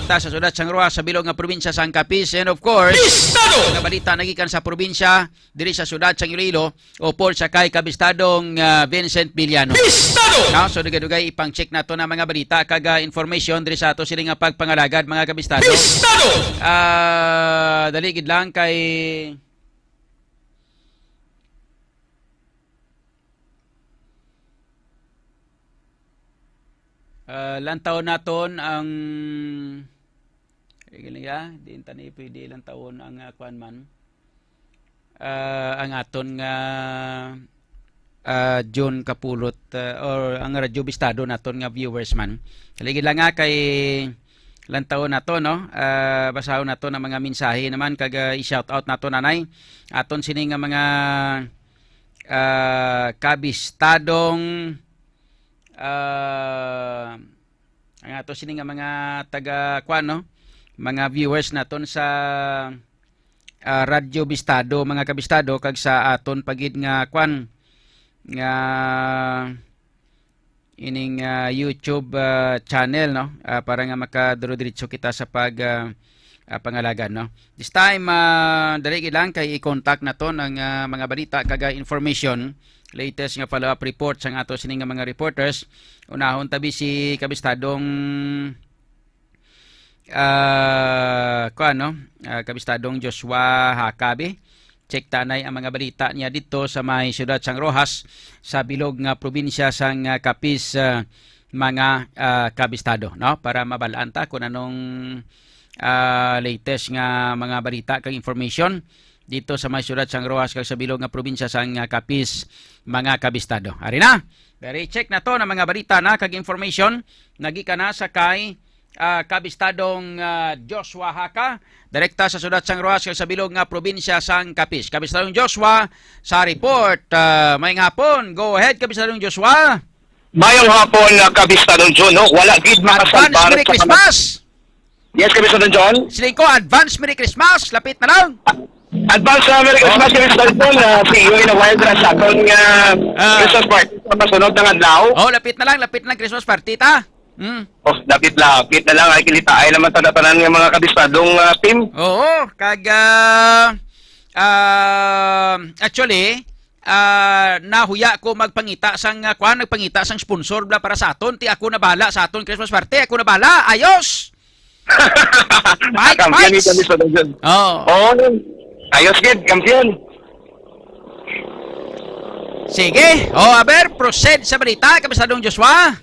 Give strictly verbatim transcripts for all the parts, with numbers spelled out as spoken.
direkta sa syudad sang Roxas sa bilog nga probinsya sang Capiz. And of course, Bistado! Mga balita nagikan sa probinsya, diri sa syudad sang Iloilo, upod sa kay Kabistadong, ah, Vincent Villano. Bistado! Ah, so dugay-dugay ipang-check nato na mga balita kag, ah, information diri sa ato sini nga pagpangalagad, mga kabistado. Bistado! Ah, dali gid lang kay Ah, lantawon naton ang, ah, diin ta ni pwede lantawon ang, ah, kuan man. Ah, ang aton nga, ah, June Kapulot, ah, or ang Radyo Bistado naton nga viewers man. Haligi lang nga kay lantawon nato, no? Ah, basahon nato ang mga mensahe naman kag, ah, i-shout out nato, nanay. Aton sini nga mga, ah, kabistadong, ah, ang ato sini nga mga taga, kwan, no? Mga viewers naton sa, ah, Radyo Bistado, mga kabistado, kag sa aton pa gid nga, kwan, nga ining, ah, YouTube, ah, channel, no? Ah, para nga makaduro-diretso kita sa pag, ah, ah, pangalagan, no? This time, ah, dali gid lang kay i-contact naton ang, ah, mga balita kag, ah, information, latest nga follow-up report sang ato sini nga mga reporters. Unahon tabi si Kabistadong, ah, kuan, no? Ah, Kabistadong Joshua Hakabi. Check ta anay ang mga balita niya didto sa may siyudad sang Roxas, sa bilog nga probinsya sang, ah, Capiz, ah, mga, ah, kabistado, no? Para mabal-an ta kung anong, ah, latest nga mga balita kag information didto sa may siyudad sang Roxas kag sa bilog nga probinsya sang, ah, Capiz, mga kabistado. Ari na. Very check na to na mga balita na kag information nagikan na sa kay ah, Kabistadong, ah, Joshua Haka, direkta sa siyudad sang Roxas kag sa bilog nga probinsya sang Capiz. Kabistadong Joshua, sa report, ah, may nga hapon. Go ahead, Kabistadong Joshua. Mayong hapon, ah, Kabistadong Jun, no? Wala gid Advance makasalbar Merry sa Christmas! Yes, Kabistadong John. Siling ko, advance Merry Christmas. Lapit na lang. Advance, ah, Merry Christmas, Kabistadong John. Ah, see you in a while, ah, sa aton nga Ah. Christmas party sa masunod nga adlaw. Oh, lapit na lang, lapit na lang Christmas party ta. Hmm. Oh, lapit-lapit na lang. Ay, kinitaay naman ta tanan nga mga kabistadong, ah, team. Oo, kag, ah, ah, actually, ah, nahuya ko magpangita sang, ah, kwan, nagpangita sang sponsor bla para sa aton. Ti ako na bala sa aton Christmas party. Ako na bala. Ayos! Fight, Kampiyon fights! Ni Kabistadong John. Oo. Oo. Ayos gid, kampiyon. Sige. O, aber, proceed sa balita, Kabistadong Joshua.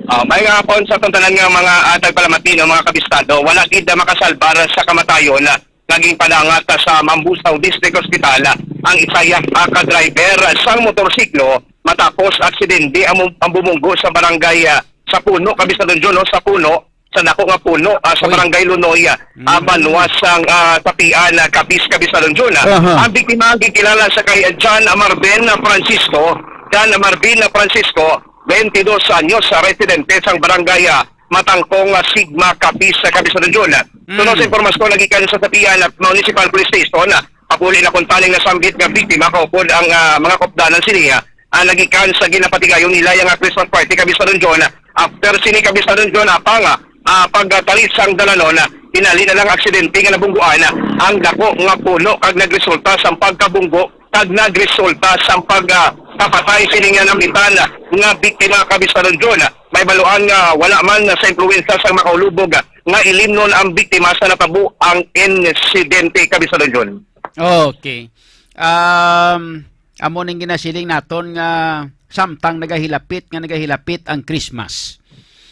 Ah, may nga hapon sa aton tanan nga mga, ah, tagpalamati, no, mga kabistado. Wala gid na makasalbar sa kamatayon, ah, nga ginpadangat, ah, sa Mambusaw District Hospital, ah, ang isa, ah, ka driver, ah, sang motorsiklo matapos aksidente ang, ang bumunggo sa barangay, ah, sa Puno, Kabistadong John, no, sa Puno, sa dako nga puno, ah, sa Uy. Barangay Lunoy, ah, Mm. ah, banwa sang, ah, Tapian, ah, Capiz, Kabistadong John, ah. Aha. Ang biktima ang gikilala sa kay John Marvin Francisco, John Marvin Francisco, twenty-dos anyos, sa residente sang barangay, ah, Matangkong, ah, Sigma, Capiz, sa Kabistadong John, ah. Suno sa Mm. impormasyon nagikan sa Tapian at Municipal Police Station, ah, papuli na kuntani nga sambit nga biktima kaupod ang, ah, mga kaupdanan sini, ah, ang nagikan sa ginapatigayon nila nga Christmas party, Kabistadong John. After sini, Kabistadong John, apang, ah, ah, pagtalis sang dalanon, ah, hinali na lang aksidente nga nabungguan, ah, ang dako nga puno kag nagresulta sang pagkabunggo kag nagresulta sang pag, ah, kapatay sini nga nambitan, ah, nga biktima, Kabistadong John. May baluan nga wala man sa impluwensya sang makaulubog, ah, nga ilimnon ang biktima sa natabo ang insidente, Kabistadong John. Okay. Um, amo ning ginasiling naton nga samtang nagahilapit nga nagahilapit ang Christmas,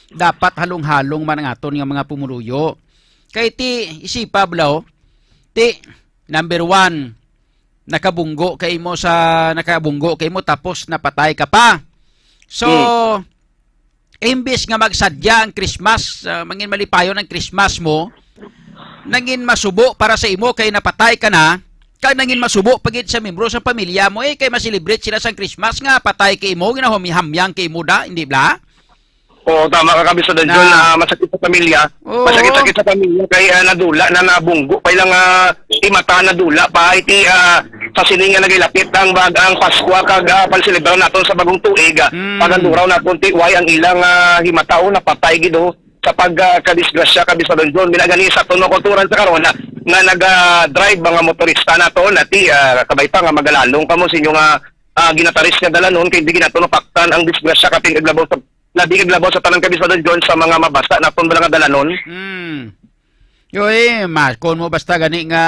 dapat halong-halong man ang aton nga mga pumuluyo. Kay ti, isipa, bro, ti, number one, nakabunggo kay mo sa, nakabunggo kay mo tapos napatay ka pa. So, Hmm. imbis nga magsadya ang Christmas, ah, mangin malipayon ang Christmas mo, nangin masubo para sa imo kay napatay ka na, kag nangin masubo pa gid sa membro sa pamilya mo, eh, kay ma-celebrate sila sang Christmas nga patay kay imo, ginahamyang kay imo da, hindi bla? Oo, tama ka, Kabisado John, Na. ah, masakit sa pamilya. Oo. Masakit-sakit sa pamilya kay, ah, nadula na, nabunggo pa ilang, ah, ti mata, nadula pa. Ay, ti, ah, sa sini nga nagilapit ang bag-, ang Paskwa kag, ah, panselebrar naton sa bagong tuig, ah, Mm. paganduraw naton ti way ang ilang, ah, himata, oh, napatay gid, oh, sa pagkadisgrasya, Kabisado John. Binaga ni sa aton mga kulturan sa karon na, nga naga-drive mga motorista naton, ati, ah, kabay pa nga magalalong kamo sa inyo nga, ah, ginataris nga dalanon, kay di ginato napaktan ang disgrasya, kapin kag labaw sa, labi kag labaw sa tanan, Kabisado John, sa mga mabasa naton bala nga dalanon. Hmm. Yoy, makon mo basta gani nga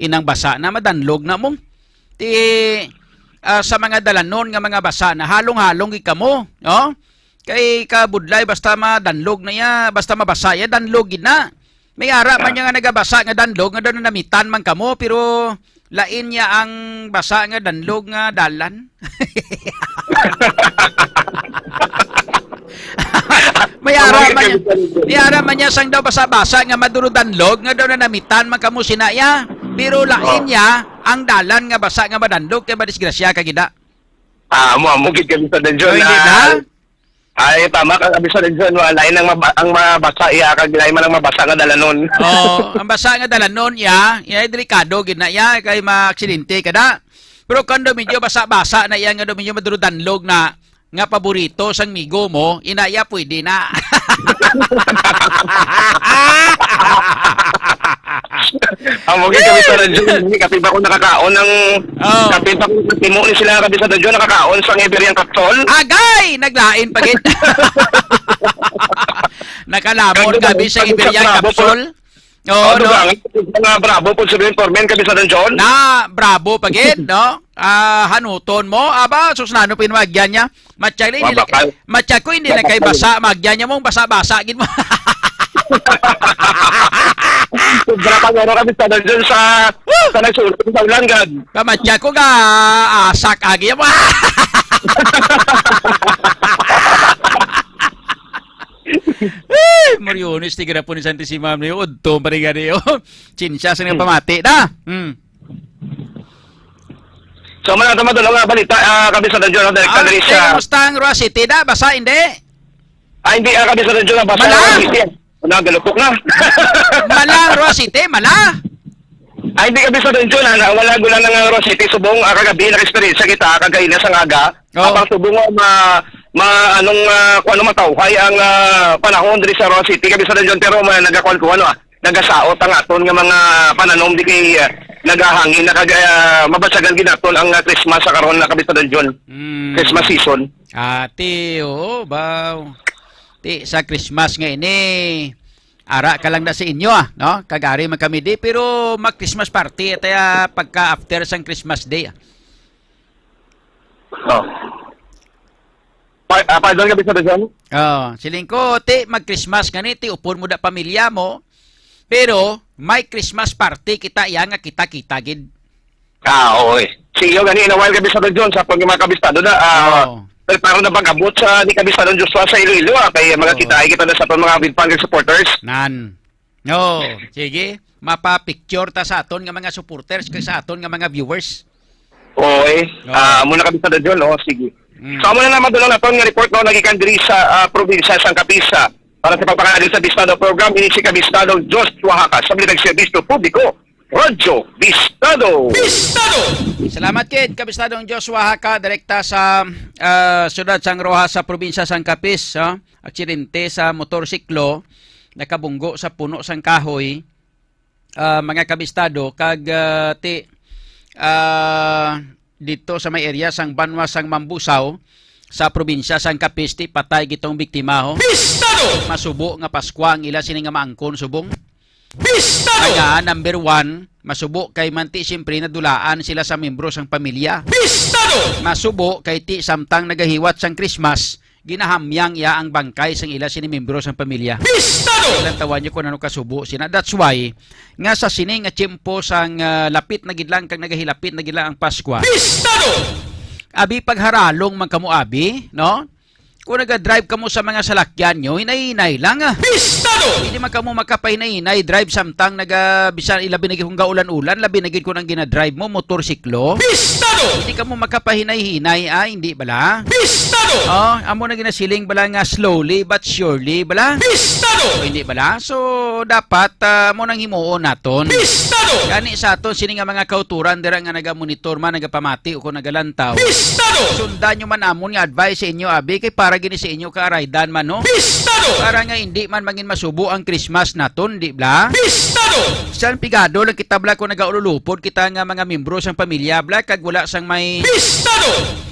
inang basa na, madanlog na mo. Ti, ah, sa mga dalanon nga mga basa na, halong-halong gid kamo, no? Kay kabudlay, basta madanlog na ya, basta mabasa ya, danlog gid na. May ara man Ah. niya nga nagabasa nga danlog, nga daw nanamitan man kamo, pero lain niya ang basa nga danlog nga dalan. May ara man niya, may ara man niya sang daw basa-basa nga maduro danlog, nga daw nanamitan man kamo sina ya. Pero lain Oh. niya ang dalan nga basa nga madanlog kay madisgrasya ka gid na. Ah, amo, amo gid kami sa Danjon Oh, hindi na. na? Ay, tama ka, kami sa Danjon, wa, lain ang maba-, ang mabasa iya, kag lain man ang mabasa nga dalanon. Oh, ang basa nga dalanon iya, iya delikado gid na iya, kay maaksidente ka da. Pero kung daw medyo basa-basa na iya, nga daw medyo maduro danlog na, nga paborito sang migo mo, ina iya pwede na. Amo gid kami sa Danjon, kapin pa ko nakakaon ng, Oh. kapin pa ko nakatimo ni sila kami sa Danjon, nakakaon sa Iberian Capsule. Agay! Naglain pa gid. Nakalamon Kami kami sa sa Iberian Bravo, Capsule. Oo, Oh, no? Dugang, mga Bravo po sa Informen, kami sa Danjon. Na, Bravo pa gid, no? Ah, hanuton mo. Aba, sus, nano pinamagyan niya. Matsyag, hindi na, Mabakal. matsyag ko, hindi na kay Mabakal. basa, magyan niya mong basa-basa gid mo. Sobra pa garo kami sa Danjon sa, Woo! sa nagsulod sa Ulangan. Kamatsyag ko nga, asak agi mo. Eh, Moriones, tigira po ni Santisima, ni Udto, pa rin gani, oh. Chinsya sa nga Hmm. pamati, da. Hmm. So, man nato madulong nga balita, ah, kami sa Danjon, direkta Ah, diri eh, sa kamusta ang Roa City, da? Basa, hindi? Ah, hindi, ah, kami sa Danjon, basa Mala? lang ang City. Wala, galupok na. Mala ang Roa City, mala? Ay, hindi kami sa Danjon, ah, na-, wala gula na nga Roa City, subong, ah, kagabi, naka-experience kita, kagaina sa ngaga. Oh. Abang subong, ah, ma-, ma-, anong, ah, kung ano, matawhay ang, ah, panahon diri sa Roa City, kami sa Danjon, pero ma-, nagakuan-kuan, ah, nagasaot ang aton nga mga pananom di kay, ah, nagahangin na kag, ah, mabasagan gid naton ang, ah, Christmas sa karon na kami sa Danjon. Mm. Christmas season. Ati, oo, ba? Ti, sa Christmas nga ini, ara ka lang na sa inyo, ah, no? Kag ari man kami di, pero mag-Christmas party, taya pagka after sang Christmas Day, ah. Oh. Pa-, ah, pardon ka, Mister Rizal? Oh, siling ko, ti, mag-Christmas gani, ti, upon mo da pamilya mo, pero may Christmas party kita, iya nga kita-kita gid. Ah, oo, eh. Sige, gani, in a while, kami sa John, sa pag mga kabistado na, ah, Oo. preparo na pag-abot sa ni Kabistadong Joshua sa Iloilo, ah, kay mga Oo. kita, kita na sa aton mga big fan supporters. Nan. Oo, sige. Mapa-picture ta sa aton nga mga supporters kag sa aton nga mga viewers. Oo, eh. Oo. Ah, muna kami sa John, oh, sige. Mm. So, amo na naman doon naton nga report, no, nagikan diri sa, ah, probinsya sang Capiz, ah, para sa pagpangalagad sa Bistado program, ini si Kabistadong Joshua Haka, sa Balitang Serbisyo Publiko. Radyo Bistado. Bistado! Salamat, kid Kabistadong Joshua Haka, direkta sa, ah, siyudad sang Roxas sa probinsya sang Capiz, ah. Aksidente sa motorsiklo, nakabunggo sa puno sang kahoy, ah, mga kabistado, kag, ah, ti, ah, dito sa may area sang Banwa sang Mambusaw, sa probinsya sang Capiz, ti patay gid tong biktima, ho. Bistado! Masubo nga Paskwa ang ila sini nga maangkon subong. Bistado! Kaya, number one, masubo kay man ti siyempre nadulaan sila sa membro sang pamilya. Bistado! Masubo kay ti samtang nagahiwat sang Christmas, ginahamyang iya ang bangkay sang ila sini membro sang pamilya. Bistado! Lantawan niyo kung ano kasubo sina. That's why, nga sa sini nga tiyempo sang, ah, lapit na gid lang kag nagahilapit na gid lang ang Paskwa. Bistado! Abi, pagharalong man kamo, abi, no? Kung naga-drive kamo sa mga salakyan nyo, hinay-hinay lang, ah. Bistado! Hindi man kamo makapahinay-hinay drive samtang naga-, bisan ilabi na gid kung gaulan-ulan, labi na gid kung ang ginadrive mo, motorsiklo. Bistado! Hindi kamo makapahinay-hinay, ah, hindi bala? Bistado! Oh, amo na ginasiling bala nga slowly but surely bala? Bistado! O, hindi bala? So, dapat, ah, mo nang himuon naton. Bistado! Gani sa aton, sini nga mga kauturan dira nga nagamonitor man, nagapamati o kung nagalantaw. Bistado! Sundan nyo man amon nga advice sa inyo, abi, kay para ra gini sa inyo kaaraydan man, no? Pistado! Para nga hindi man mangin masubo ang Christmas naton, di bla? Pistado! San pigado lang kita bla kung nagaululupod kita nga mga miyembro sang pamilya bla, kag wala sang may Pistado!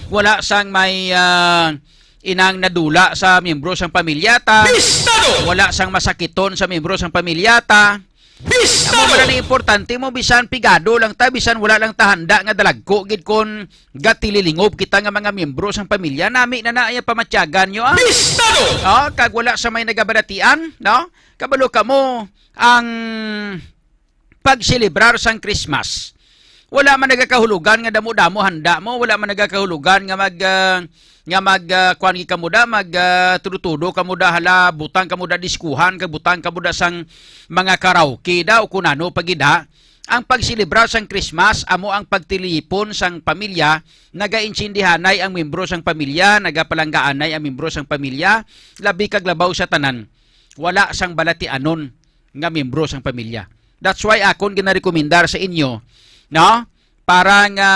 Wala sang may, ah, inang nadula sa miyembro sang pamilya ta. Pistado! Wala sang masakiton sa miyembro sang pamilya ta. Pistado! Amo man ang importante mo, bisan pigado lang ta, bisan wala lang ta handa nga dalagko gid kon gatililingob kita nga mga miyembro sang pamilya, nami na na iya pamatyagan nyo, ah. Pistado! Oh, kag wala sa may nagabalatian, no? Kabalo kamo ang pagselebrar sang Christmas. Wala man nagakahulugan nga damo-damo handa mo, wala man nagakahulugan nga mag, ah, nga mag, ah, kuwan gid kamo da, mag, ah, tudo-tudo kamo da, hala, butang kamo da diskuhan, kag butang kamo da sang mga karaoke da, o kun ano pa gid, ha. Ang pagselebrar sang Christmas amo ang pagtilipon sang pamilya, nagaintindihanay ang miyembro sang pamilya, nagapalanggaanay ang miyembro sang pamilya, labi kag labaw sa tanan, wala sang balatianon nga miyembro sang pamilya. That's why akon ginarekomendar sa inyo, no? Para nga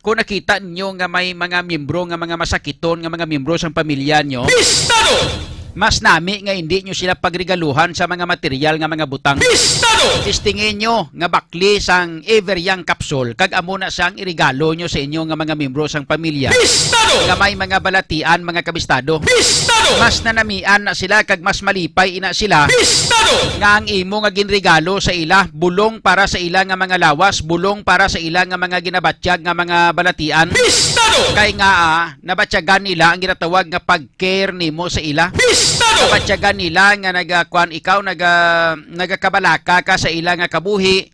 kung nakita ninyo nga may mga miyembro nga mga masakiton nga mga miyembro sang pamilya nyo, Pistado! Mas nami nga hindi nyo sila pagregaluhan sa mga material nga mga butang. Pistado! Testingi nyo nga bakli sang Ever Young Capsule, kag amo na sang iregalo nyo sa inyo nga mga miyembro sang pamilya Pistado! Nga may mga balatian, mga kabistado. Pistado! Mas nanamian na sila kag mas malipay ina sila Pistado! Nga ang imo nga ginregalo sa ila bulong para sa ila nga mga lawas, bulong para sa ila nga mga ginabatyag nga mga balatian. Pistado! Kay nga, ah, nabatyagan nila ang ginatawag nga pag-care nimo sa ila. Pistado! Nabatyagan nila nga nagakuan ikaw, naga-, nagakabalaka ka sa ila nga kabuhi.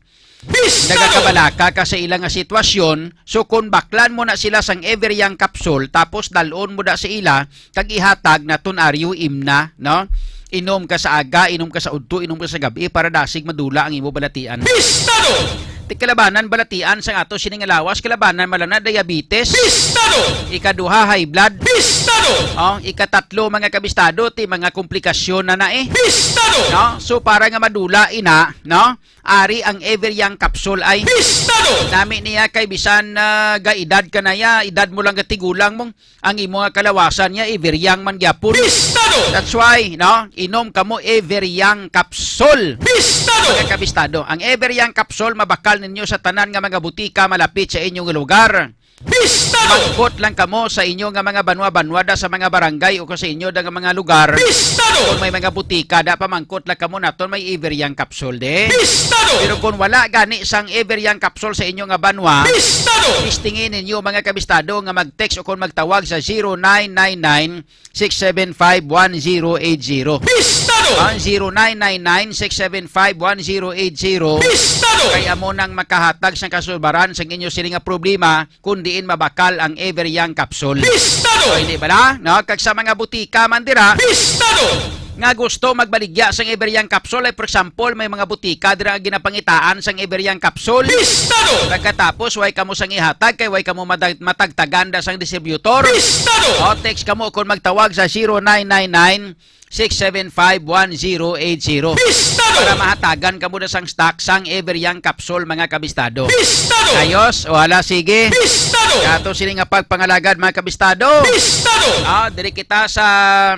Pistado! Nagakabalaka ka sa ila nga sitwasyon. So, kung baklan mo na sila sang Ever Young Capsule, tapos dalon mo da sa ila, kag ihatag naton ari, imna, no? Inom ka sa aga, inom ka sa udto, inom ka sa gabi, para dasig madula ang imo balatian. Pistado! Ti kalabanan balatian sang ato sini nga lawas, kalabanan man lang na diabetes. Pistado! Ikaduha, high blood. Pistado! Oh, ikatatlo, mga kabistado, ti mga komplikasyon na na eh. Pistado! No? So, para nga madula ina, no? Ari ang Ever Young Capsule ay Pistado! Nami niya kay bisan, ah, ga-edad ka na ya, edad mo lang gatigulang mong, ang imo nga kalawasan niya, Ever Young man gyapon. Pistado! That's why, no? Inom kamo Ever Young Capsule. Pistado! Mga kabistado, ang Ever Young Capsule mabakal ninyo sa tanan nga mga butika malapit sa inyong lugar. Pistado! Mangkot lang kamo sa inyo nga mga banwa-banwa da sa mga barangay o sa inyo da nga mga lugar. Pistado! Kung may mga butika da, pamangkot lang kamo naton may Ever Young Capsule de. Pistado! Pero kung wala gani sang Ever Young Capsule sa inyo nga banwa, Pistado! Testingi ninyo, mga kabistado, nga mag-text o kung magtawag sa zero nine nine nine, six seven five, one zero eight zero. Pistado! Ang zero nine nine nine, six seven five, one zero eight zero. Pistado! Kay amo nang makahatag sang kasulbaran sang inyo sini nga problema kung diin mabakal ang Ever Young Capsule. Pistado! O, hindi bala? No? Kag sa mga butika man dira, Pistado! Nga gusto magbaligya sang Ever Young Capsule, like, for example, may mga butika dira nga ginapangitaan sang Ever Young Capsule. Pistado! Pagkatapos, way kamo sang ihatag, kay way kamo matag-, matagtagan da sang distributor. Pistado! O, text kamo kung magtawag sa zero nine nine nine, six seven five, one zero eight zero. Pistado! Para mahatagan kamo na sang stock sang Ever Young Capsule, mga kabistado. Pistado! Ayos? O, hala, sige. Pistado! Ato sini nga pagpangalagad, mga kabistado. Pistado! Ah, diri kita sa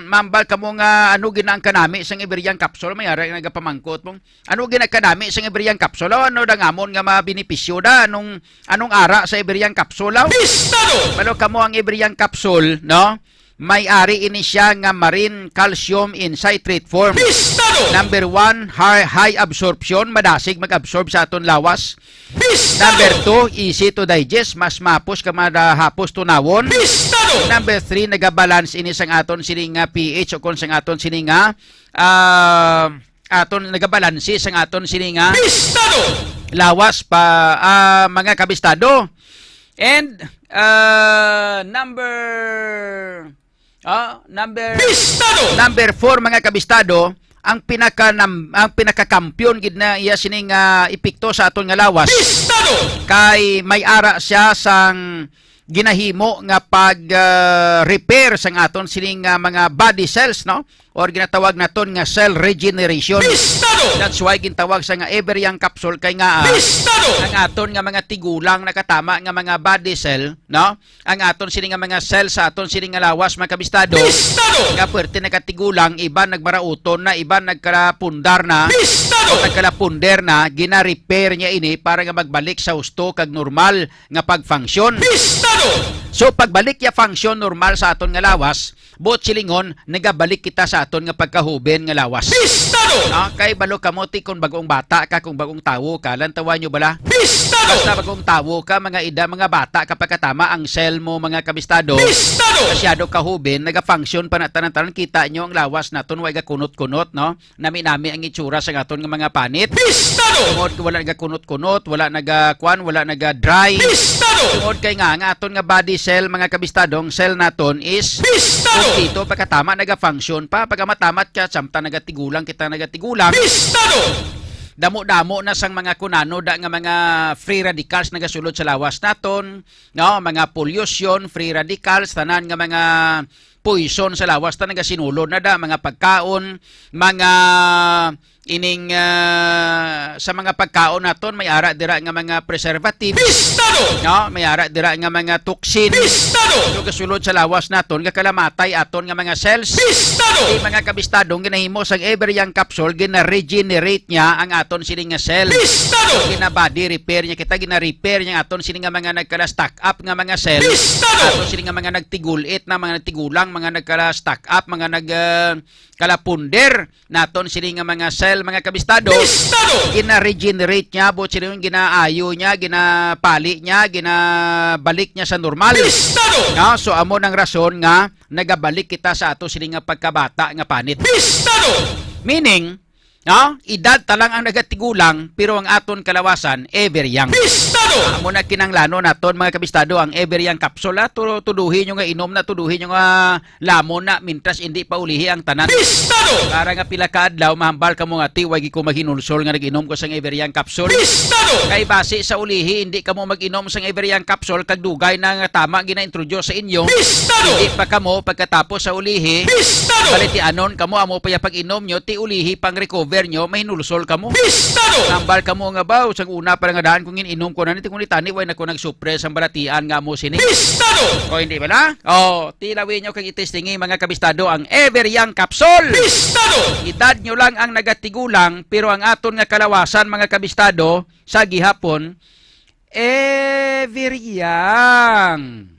mambal kamo nga ano gid na ang kanami sang Ever Young Capsule. May ara nagapamangkot mo. Ano gid na kanami sang Ever Young Capsule? O, ano da ngamon nga mabenepisyo da? Anong, anong ara sa Ever Young Capsule? O? Pistado! Balo kamo ang Ever Young Capsule, no? May ari ini siya nga marine calcium in citrate form. Pistado! Number one, high, high absorption, madasig mag-absorb sa aton lawas. Pistado! Number two, easy to digest, mas mahapos ka madahapos tunawon. Pistado! Number three, nagabalance ini sang aton sini nga P H o kon sang aton sini nga, ah, aton nagabalanse sang aton sini nga Pistado! Lawas pa, ah, mga kabistado. And, ah, number, ah, number, Pistado! Number four, mga kabistado, ang pinaka nam-, ang pinakakampiyon gid na iya sining, ah, epekto sa aton nga lawas. Pistado! Kay may ara siya sang ginahimo nga pag, ah, repair sang aton sining, ah, mga body cells, no? or ginatawag naton nga cell regeneration. Pistado! That's why gintawag sa nga ever young capsule kay nga, ah, Pistado! Ang aton nga mga tigulang nakatama nga mga body cell, no? Ang aton sini nga mga cell sa aton sini nga lawas, mga kabistado, Pistado! Nga puwerte nakatigulang, iban nagmarauton na, iban nagkalapundar na, Pistado! O nagkalapunder na, gina-repair niya ini para nga magbalik sa husto kag normal nga pag-function. Pistado! So, pagbalik ya function normal sa aton nga lawas, buot silingon, nagabalik kita sa aton nga pagkahuben nga lawas. Pistado! Ah, kay balo kamo ti kung bagong bata ka, kung bagong tawo ka, lantawan nyo bala? Pistado! Basta bagong tawo ka, mga ida, mga bata ka pagkatama ang cell mo, mga kabistado. Pistado! Masyado ka huben, nagafunction pa na tanan-tanan. Kita nyo ang lawas naton, way gakunot-kunot, no? Nami-nami ang itsura sa aton nga mga panit. Pistado! Tungod kay wala nagakunot-kunot, wala naga-, kwan, wala naga-dry. Pistado! Tungod kay nga, nga aton nga body cell, mga kabistado, ang cell naton is Pistado! Kompleto, pagkatama, nagafunction pa. Pagkamatamat ka, samtang nagatigulang kita, nagatigulang. Pistado! Damo-damo na sang mga kunano da nga mga free radicals nagasulod sa lawas naton, no? Mga pollution, free radicals, tanan nga mga poison sa lawas ta nagasinulod na da, mga pagkaon, mga ining, ah, sa mga pagkaon naton may ara dira nga mga preservatives. Pistado! No, may ara dira nga mga toxin. Pistado! So, gasulod sa lawas naton, gakalamatay aton nga mga cells. Pistado! Di, mga kabistadong ginahimo sang Ever Young capsule, gina-regenerate niya ang aton sini nga cells. Pistado! So, gina-body repair niya kita, gina-repair niya ang aton sini nga mga nagkala-stock up nga mga cells. Pistado! Aton sini nga mga nagtigulit na, mga nagtigulang, mga nagkala-stock up, mga nag, ah, kalapunder naton sini nga mga cell, mga kabistado, Pistado! Gina-regenerate niya, buot sini yung ginaayo niya, ginapali niya, ginabalik niya sa normal. Pistado! No? So, amo nang rason nga nagabalik kita sa ato sini nga pagkabata nga panit. Pistado! Meaning, no? Edad ta lang ang nagatigulang, pero ang aton kalawasan, ever young. Pistado! Amo na kinahanglanon naton, mga kabistado, ang ever young capsule, ha? Tu-, tuduhi nyo nga inom na, tuduhi nyo nga lamon na, mintras hindi pa ulihi ang tanan. Pistado! Para nga pila ka adlaw, mahambal kamo nga, "Ti, way gid ko maghinulsol nga nag-inom ko sang Ever Young capsule." Pistado! Kay basi sa ulihi, hindi kamo mag-inom sang Ever Young capsule, kag dugay na nga tama gina-introduce sa inyo. Pistado! Hindi pa kamo, pagkatapos sa ulihi, Pistado! Balitianon kamo, amo pa ya pag-inom nyo, ti ulihi pang recover nyo, mahinulsol kamo. Pistado! Mahambal kamo nga, "Baw, sang una pa nga daan kong in-inom ko na ni, ti kung ni tani, way na ko nagsupre sang balatian nga amo sini." Pistado! O, hindi bala? O, tilawin nyo kag itestingi, mga kabistado, ang Ever Young Capsule. Pistado! Edad nyo lang ang nagatigulang, pero ang aton nga kalawasan, mga kabistado, sa gihapon, Ever Young.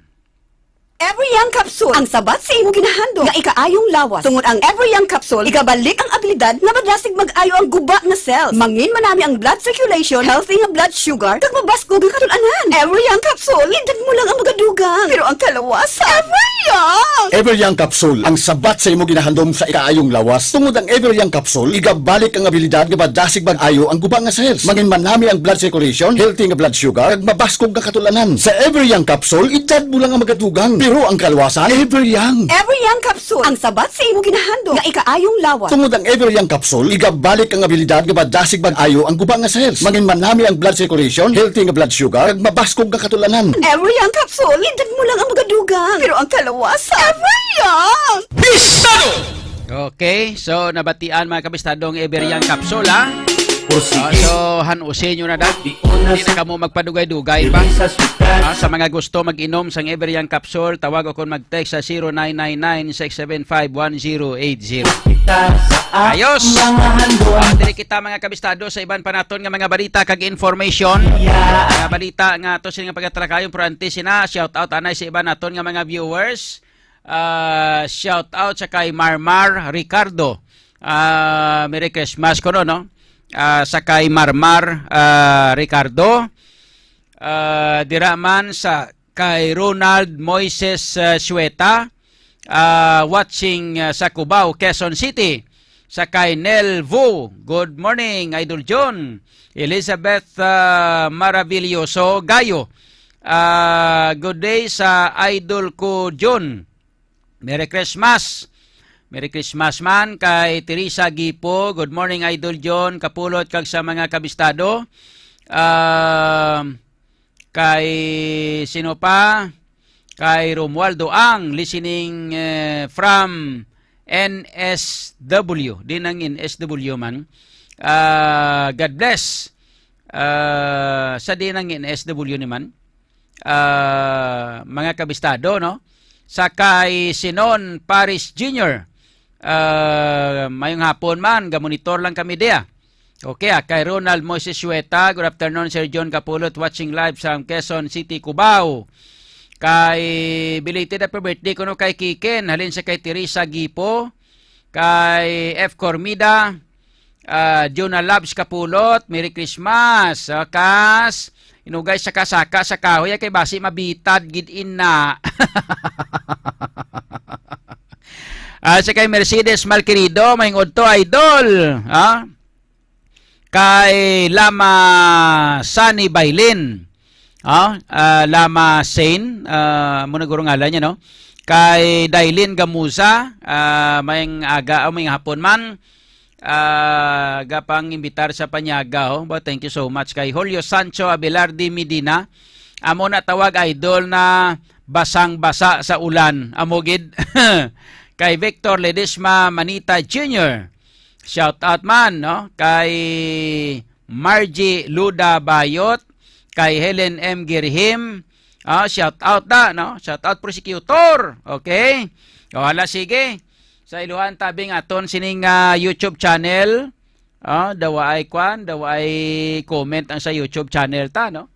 Ever Young Capsule, ang sabat sa imo ginahandom nga ikaayong lawas. Tungod ang Ever Young Capsule, igabalik ang abilidad nga madasig mag-ayo ang guba nga cells. Mangin manami ang blood circulation, healthy nga blood sugar, kag mabaskog ang katul-anan. Ever Young Capsule, edad mo lang ang magadugang, pero ang kalawasan, Ever Young! Ever Young Capsule, ang sabat sa imo ginahandom sa ikaayong lawas. Tungod ang Ever Young Capsule, igabalik ang abilidad nga madasig mag-ayo ang guba nga cells. Mangin manami ang blood circulation, healthy nga blood sugar, kag mabaskog nga katul-anan. Sa Ever Young Capsule, edad mo lang ang magadugang, pero ang kalawasan, Ever Young. Ever Young Capsule, ang sabat sa imo ginahandom nga ikaayong lawas. Tungod ang Ever Young Capsule, igabalik ang abilidad nga madasig mag-ayo ang guba nga cells. Mangin manami ang blood circulation, healthy nga blood sugar, kag mabaskog nga katul-anan. Ever Young Capsule, edad mo lang ang magadugang, pero ang kalawasan, Ever Young! Pistado! Okay, so nabatian, mga kabistado, ang Ever Young Capsule, ha? Ah, so, han-usin nyo na da. Hindi na kamo magpadugay-dugay pa. Ah, sa mga gusto mag-inom sang Ever Young Capsule, tawag o kon mag-text sa zero nine nine nine, six seven five, one zero eight zero. Ayos! Ah, diri kita, mga kabistado, sa iban pa naton nga mga balita kag information. Mga balita nga to sila nga pagatalakayon, pero antes sina, shout out anay sa iban naton nga mga viewers. Ah, shout out sa kay Marmar Ricardo. Ah, Merry Christmas ko, no? Ah, sa kay Marmar, ah, Ricardo. Ah, dira man sa kay Ronald Moises, ah, Sueta, ah, watching, ah, sa Cubao, Quezon City. Sa kay Nel Vu, good morning, Idol John. Elizabeth, ah, Maravilloso Gayo, ah, good day sa idol ko, John. Merry Christmas. Merry Christmas man kay Teresa Gipo. Good morning, Idol John Kapulot, kag sa mga kabistado. Um, kay sino pa? Kay Romualdo Ang, listening, eh, from N S W. Di nang N S W man. Ah, God bless. Ah, sa di nang N S W ni man. Ah, mga kabistado, no? Sa kay Sinon Paris Junior. Ah, mayong hapon man, gamonitor lang kami diya. Okay, ah, kay Ronald Moises Sueta, good afternoon, Sir John Kapulot, watching live sa Quezon City, Cubao. Kay belated happy birthday kuno kay Kiken, halin sa kay Teresa Gipo, kay F Cormida, ah, Jonah Labs Kapulot, Merry Christmas. Ah, kas, inugay sa kasaka sa kahoy, ah, kay basi mabitad gid ina. Ah, sa kay Mercedes Malquerido, mayong udto, idol. Ah? Kay Lama Sunny Bailin. Ah, ah, Lama Sain, ah, mo na guro ngalan niya, no? Kay Dailin Gamuza, ah, mayong aga, o mayong hapon man. Ah, gapang imbitar sa panyaga, oh. But thank you so much. Kay Julio Sancho Abelardi Medina, amo na tawag, idol, na basang-basa sa ulan. Amo gid. Kay Victor Ledesma Manita Junior, shout out man, no? Kay Margie Luda Bayot, kay Helen M Girhim, ah, shout out da, no? Shout out, prosecutor. Okay? O, hala, sige. Sa iluhan tabing aton sining, ah, YouTube channel. Ah, dawa ay kwan, dawa ay comment ang sa YouTube channel ta, no?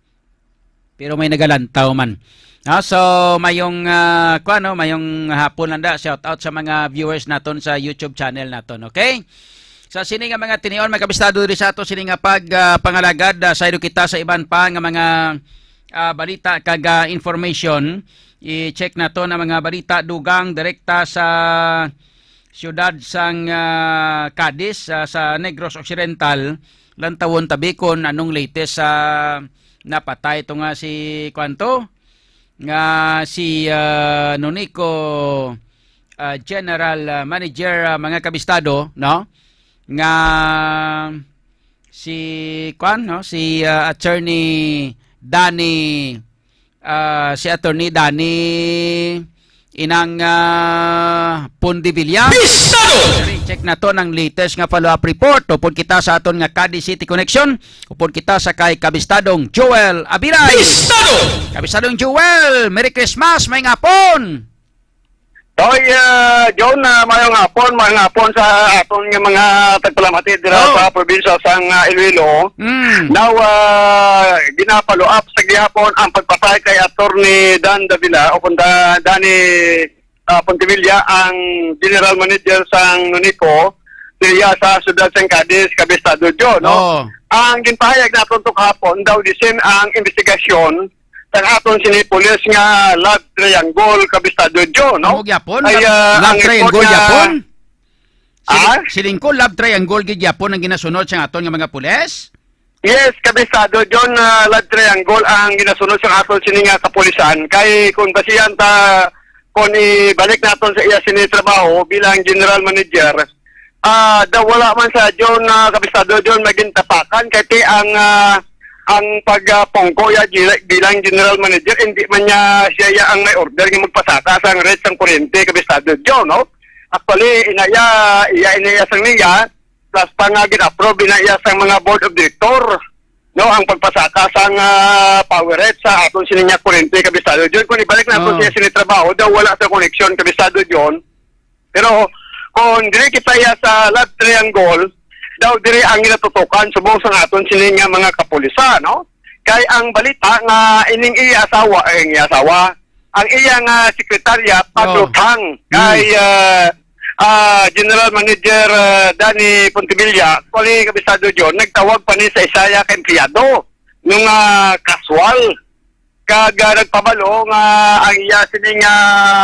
Pero may nagalantaw man. Ah, so, mayong, ah, kwan, no? Mayong hapon lang da. Shout out sa mga viewers naton sa YouTube channel naton, okay? Sa sini nga mga tinion, mga kabistado, diri sa ato sini nga pag, ah, pangalagad, ah, sayod kita sa iban pa nga mga, ah, balita kag, ah, information. I-check naton ang mga balita dugang direkta sa siyudad sang, ah, Cadiz, ah, sa Negros Occidental. Lantawon tabi kon anong latest sa napatay to nga si, kwan to? Nga si, ah, Nonico, ah, General, ah, Manager, ah, mga kabistado, no? Nga si, kwan, no? Si, ah, Attorney Danny, ah, si Attorney Danny Inang, ah, Pondevilla. Bistado! Check naton ang latest nga follow-up report. Upod kita sa aton nga Cadiz City Connection. Upod kita sa kay Kabistadong Joel Abilay. Bistado! Kabistadong Joel, Merry Christmas, may ngapon! Toy, ah, John, ah, mayong hapon, mayong hapon sa aton nga mga tagpalamati dira Oh. sa probinsya sang, ah, Iloilo. Mm. Now, ah, gina-follow up sa gihapon ang pagpatay kay Attorney Dan Davila o kung Da-, Danny, ah, Pontevilla, ang General Manager sang Nonico, diriya sa siyudad sang Cadiz, Kabistado John, no? Oh. Ang ginpahayag naton to kahapon, daw the same ang investigasyon sa aton sini pulis nga love triangle, Kabistado Joe, no? Amo gyapon? Ay, Love, ah, love ang report triangle niya gyapon? Siling, Ah? siling ko, love triangle gid gyapon ang ginasunod sa aton nga mga pulis? Yes, Kabistado John, ah, love triangle ang ginasunod sa aton sini nga kapulisan. Kay kung basihan ta, kung ibalik naton sa iya sini trabaho bilang general manager, ah, daw wala man sa John, ah, Kabistado John, maging tapakan. Kay ti ang, ah, ang pag, ah, pungko ya gila-, bilang general manager, hindi man niya siya ya ang may order nga magpasaka sang rate sang kuryente, Kabistado John, no? Actually, ina iya, iya, ina iya sang niya, plus pa nga gin-approve ina iya sang mga board of director, no, ang pagpasaka sang, ah, power rate sa aton sini nga kuryente, Kabistado John. Kung ibalik naton Oh. siya sini trabaho, daw wala sa koneksyon, Kabistado John. Pero kung diri kita iya sa love triangle, daw diri ang ginatutukan subong sa aton sini nga mga kapulisan, no? Kay ang balita nga ining iya asawa, eh, ang iya asawa, ang iya nga sekretarya, Oh. paglutang Mm. kay, ah, ah, General Manager, ah, Danny Pontevilla, actually, Kabisado John, nagtawag pa ni sa isa ya ka empleyado nung, ah, kaswal. Kag, ah, nagpabalo nga ang iya sini nga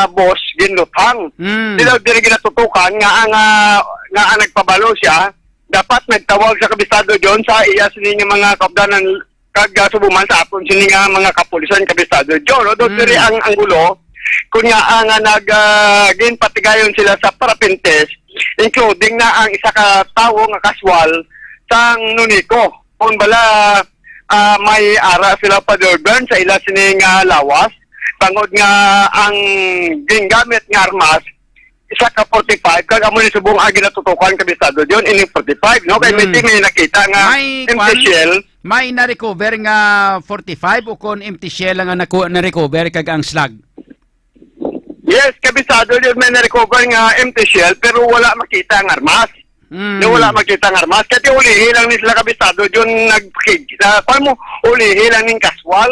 boss ginluthang. Mm. Sila diri ginatutukan nga ang, ah, nga ang nagpabalo siya dapat nagtawag sa Kabisado John sa iya sini nga mga kaupdanan kag, ah, subo man sa aton sini nga mga kapulisan, Kabisado John, no? Do Mm. diri ang, ang gulo kun nga ang, ah, nag, ah, ginpatigayon sila sa parapentes, including na ang isa ka tawo nga kaswal sang Nunico. Kung bala, ah, may ara sila pa Durban sa ila sini nga lawas, tangod nga ang gingamit nga armas isa ka forty-five, kag amo ni subong ang ginatutukan, Kabisado John, ining forty-five, no? Kay may Mm. team may nakita nga May empty kwan? shell. May na-recover nga forty-five o kon empty shell lang ang naku-, na-recover kag ang slug? Yes, Kabisado John, may na-recover nga empty shell, pero wala makita ang armas. Mm. Nga wala makita ang armas. Kaya ulihi lang ni sila, Kabisado John, nagkig-, na, kwan mo, ulihi lang ning kaswal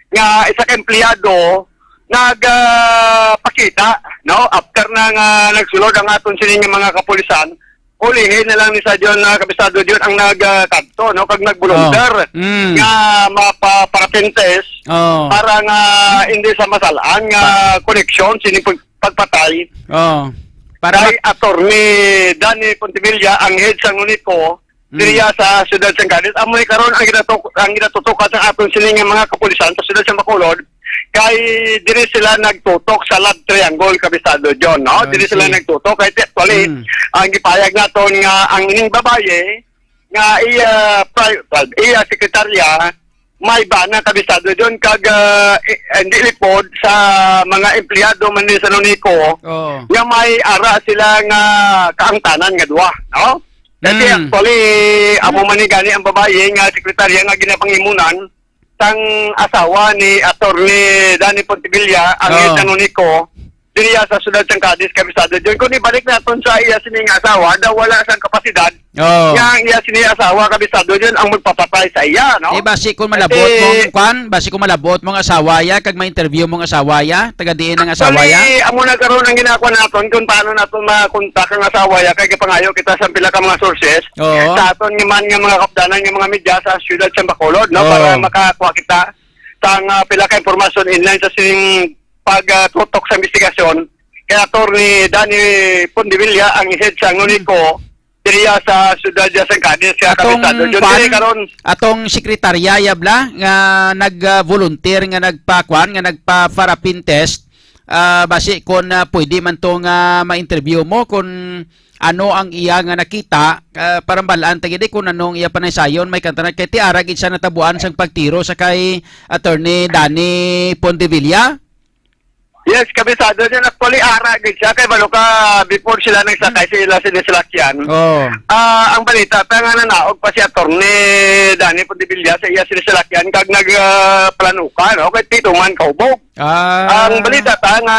nga isa ka empleyado nag, ah, pakita, no? After na nga nagsulod ang aton sini nga mga kapulisan, ulihi na lang ni sa John, ah, Kabisado John, ang nag, ah, kadto, no? Kag nag-volunteer Oh. Mm. nga mapa-, parapin test Oh. para nga hindi sa masalaan nga Pa- koneksyon sini pag-, pagpatay Oh. Para kay ma- Attorney Danny Pontevilla, ang head sa NONECO, Mm. diriya sa siyudad sang Cadiz. Amo ni karon ang ginatuk-, ang ginatutukan sa aton sini nga mga kapulisan sa siyudad sa Bacolod, kay diri sila nagtutok sa love triangle, Kabisado John, no? I Diri sila see. nagtutok. Kay actually, Mm. ang gipayag naton nga ang ining babaye nga iya pri-, iya sekretarya may bana, Kabisado John, kag, ah, i-, hindi lipod sa mga empleyado man ni sa NONECO Oo. nga may ara sila nga kaangtanan nga duha, no? Kasi Mm. actually, amo man ni gani ang babayi nga sekretarya nga ginapangimunan sang asawa ni Attorney Danny Pontevilla, ang Oo. head sa NONECO, diriya sa siyudad sang Cadiz, Kabisado John. Kung ibalik naton sa iya sini nga asawa, daw wala sang kapasidad Oo. nga ang iya sini asawa, Kabisado John, ang magpapatay sa iya, no? Eh, basi kung malabot Kasi mo ang kwan, basi kung malabot mo ang asawa ya, kag ma-interview mo ang asawa ya, taga diin ang asawa ya? Actually, amo na karon ang ginagawa naton kung paano naton makontak ang asawa ya, kay gipangayo kita sa pila ka mga sources Oo. sa aton nga man nga mga kapdanan nga mga media sa siyudad sa Bacolod, no, Oo. para makakuha kita sang, ah, pila ka impormasyon inline sa sining pagtutok sa investigasyon kay Attorney Danny Pondevilla, ang head sa NONECO, diriya sa siyudad sa San Cadiz, kaya Atong kabisado. Yun, kwan, diri karon. Atong sekretarya, ya bala, nga nag-volunteer, nga nagpa-kwan, nga nagpa-parapin test, ah, basi kung, ah, pwede man to nga ma-interview mo, kung ano ang iya nga nakita, ah, para mabalaan ta gid, eh, kung ano ang iya panaysayon, may kantanan. Kay ti ara gid siya natabuan sang pagtiro sa kay Attorney Danny Pondevilla. Yes, kabisado niya. Actually, ara gid siya kay balo ka before sila nagsakay sa ila sini salakyan. Oh. Ah, ang balita ta nga nanaog pa si Attorney Danny Pondevilla sa iya sini salakyan kag nag, ah, planuka, no? Kay tituman kaubog. Ah. Ang balita ta nga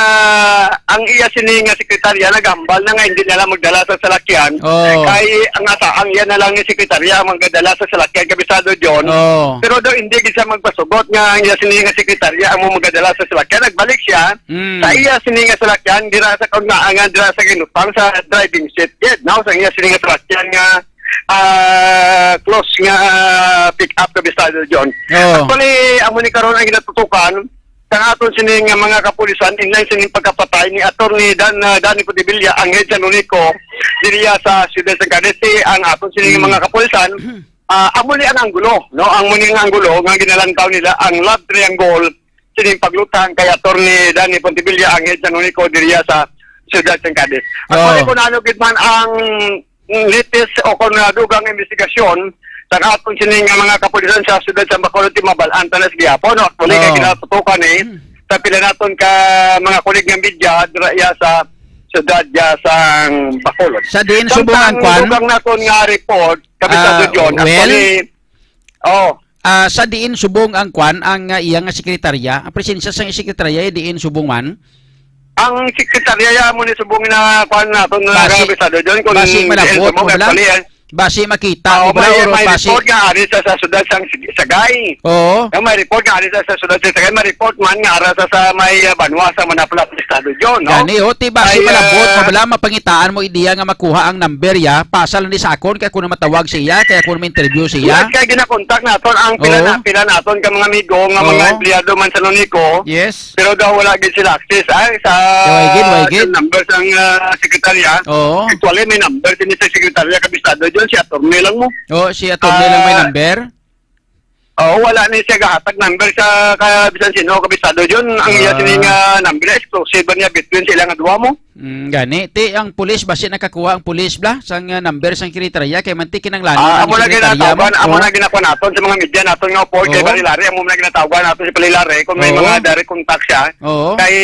ang iya sini nga sekretarya nagambal na nga hindi na lang magdala sa salakyan. Oh. Kay ang asa ang iya na lang ni sekretarya ang magdala sa salakyan, kabisado John. Oh. Pero daw hindi gid siya magpasugot nga ang iya sini nga sekretarya ang mo magdala sa salakyan. Nagbalik siya Mm. sa iya sini nga salakyan dira sa kaunaan dira sa ginutang sa driving seat gid, no? Sa iya sini nga salakyan nga, ah, close nga, ah, pick up, kabisado John. Oh. Actually, amo ni karon ang ginatutukan sa aton sini nga mga kapulisan inlay sining pagkapatay ni Attorney Dan, ah, Danny Pondevilla, ang head sa NONECO diriya sa Ciudad San Cadiz. Ang aton sini nga Mm. mga kapulisan, ah, amo ni ang anggulo, no? Amo ni ang anggulo nga ginalantaw nila ang love triangle sining paglutang kay Attorney Danny Pondevilla, ang head sa NONECO diriya sa Ciudad San Cadiz. Actually, Oh. kung ano gid man ang latest o kung nadugang investigasyon sa aton sini nga mga kapulisan sa siyudad sa Bacolod, ti mabal-an ta na sa gihapon, no? Actually, kay Oh. ginatutukan, eh, Hmm. sa pila naton ka mga kulig nga media dira iya sa siyudad iya sa Bacolod. Sa diin Samtang subong ang kwan? dugang naton nga report, kabisado Ah, John, well, actually, oh. Ah, sa diin subong ang kwan, ang, ah, iya nga sekretarya? Ang presensya sa sekretarya, eh, diin subong man? Ang sekretarya ya mo ni subong na kwan naton na Basi, kabisado John, kung basi malabot diin subong mo bala? actually, eh. Basi makita Ah, mo bala may, or may basi report nga ari sa, sa siyudad sang Sig-, Sagay. Oo. Nga may report nga ari sa, sa siyudad sa Sagay, may report man nga ara sa, sa may, ah, banwa sa Manapla, kabisado John, no? Gani, oh, ti basi Ay, malabot ah, mo bala, mapangitaan mo ideya nga makuha ang number ya, pasal ni sa akon, kaya ko na matawag siya, kaya ko na ma-interview siya. Yes, kaya ginakontak naton ang pila Oo. na, pila naton ka mga amigo, nga mga Oo. empleyado man sa NONECO. Yes. Pero daw wala gid sila access ay sa Why gid, why gid? sa number sang, ah, sekretarya. Oo. Actually, may number sini sa sekretarya, kabisado John, si attorney lang mo. Oh, si attorney lang may Ah, number? Oo, wala ni siya gahatag number sa ka-, bisan sino, Kabisado John. Ang iya Ah. sini nga number, exclusive ba niya between sila nga duha mo? Mm, gani. Ti, ang pulis, basi nakakuha ang pulis, bla, sang, ah, number sang sekretarya, kay man ti kinanglan Ah, ang amo na sekretarya mo. ginatawgan, amo Oo. na ginakuha naton sa mga media naton nga, Paul, kay Oo. Barilari, amo na ginatawgan naton si Barilari, kung may Oo. mga direct contact siya. Oo. Kay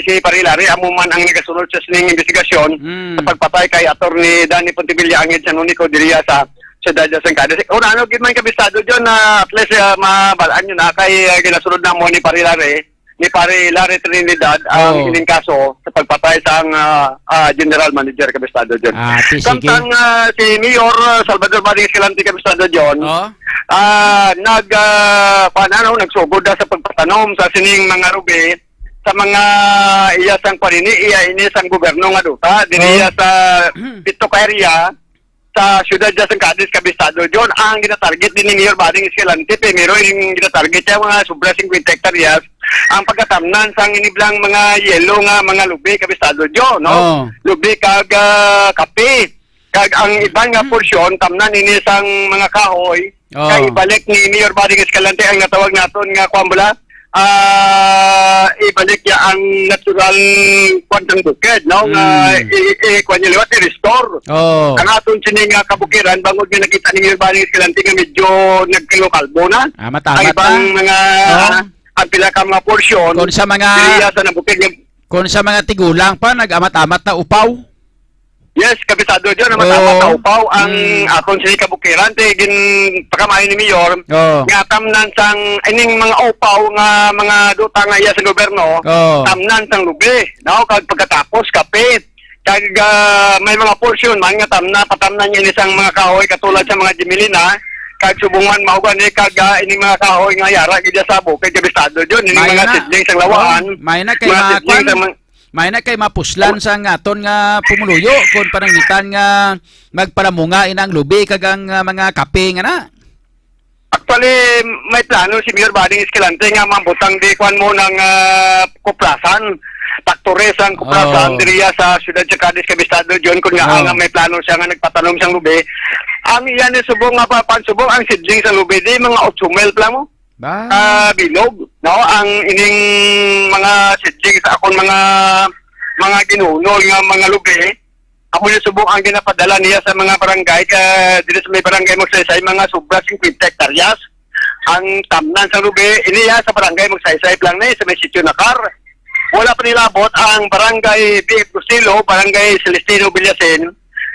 si Barilari, amo man ang nagasunod sa sining investigasyon Mm. sa pagpatay kay Attorney Danny Pontevilla, ang head sa Nunico, diriya sa siyudad sa Sangkades. Una, ano, gid man, Kabisado John, na at least, ah, mabalaan nyo na kay, ah, ginasunod na mo ni Pare Larry, ni Pare Larry Trinidad ang Oo. ining kaso sa pagpatay sang, ah, ah, general manager, Kabisado John. Ah, ti, sige. Samtang, ah, si Mayor, ah, Salvador Bading Escalante, Kabisado John, Oh. ah, nag, ah, kuwan, ano, nagsugod na sa pagpatanom sa sining mga rubi sa mga iya sang panini, iya ini sang gobyerno nga duta, diri Oh. iya sa Pito ka area, sa siyudad sa Sangkades, Kabisado John, ang ginatarget din ni Mayor Bading Escalante, primero yung ginatarget niya, mga sobra fifty hektaryas, ang pagkatamnan sang iniblang mga yelo nga mga lubi, Kabisado John, no? Oh. Lubi kag, ah, kape. Kag ang iban nga Hmm. porsyon, tamnan ini sang mga kahoy, Oh. kay ibalik ni Mayor Bading Escalante ang natawag naton nga, kuwan bala, ah, ibalik niya ang natural kwan sang bukid, no? Nga Mm. i-, i-, kwan niya liwat, i-restore. Oh. Ang aton sini nga kabukiran, bangod nga nakita ninyo yung Bani Escalante nga medyo nagkalbo-kalbo na. Amat-amat Ang ibang na. mga, Oh. ah, ang pila ka mga porsyon, Kung sa mga, diriya sa nabukid nga kung sa mga tigulang pa, nag-amat-amat na upaw. Yes, Kabisado John, ang matama Oh. sa upaw ang Mm. aton sini kabukiran, ti ginpakamayo ni Mayor, Oh. nga tamnan sang ining mga upaw nga mga duta nga iya sa gobyerno, Oh. tamnan sang lubi, no? Kag pagkatapos, kapit. Kag, ah, may mga porsyon man nga tamna, patamnan niya ni sang mga kahoy katulad sa mga jimilina, kag subong man mao gani, kag, ah, ining mga kahoy nga yara gid sa bukid, Kabisado John, ining May mga na. seedlings sang lawaan, Oh, may na kay mga mga kwan. seedlings sang mga May na kay mapuslan sa nga aton nga pumuluyo kon pananglitan nga magpalamunga ina ang lubi kag ang, ah, mga kape nga na. Actually, may plano si Mayor Bading Escalante nga mambutang di kwan mo ng, ah, kuplasan, factory sang kuplasan Oh. diriya sa siyudad sa Cadiz, Kabistado John, kun nga Oh. nga may plano siya nga nagpatanom sang lubi. Ang iya ni subong nga pa-, pansubong ang seedling sang lubi di mga otso mil plamo. Ba? Ah, bilog, no? Ang ining mga seedling sa akon mga, mga ginunol nga mga lubi, amo ni subong ang ginapadala niya sa mga barangay, ka, diri sa may barangay Magsaysay, mga sobra fifty hektaryas. Ang tamnan sa lubi, ini ya sa barangay Magsaysay lang na sa may sitio Nakar. Wala pa nilabot ang barangay B F Busilo, barangay Celestino Villasin,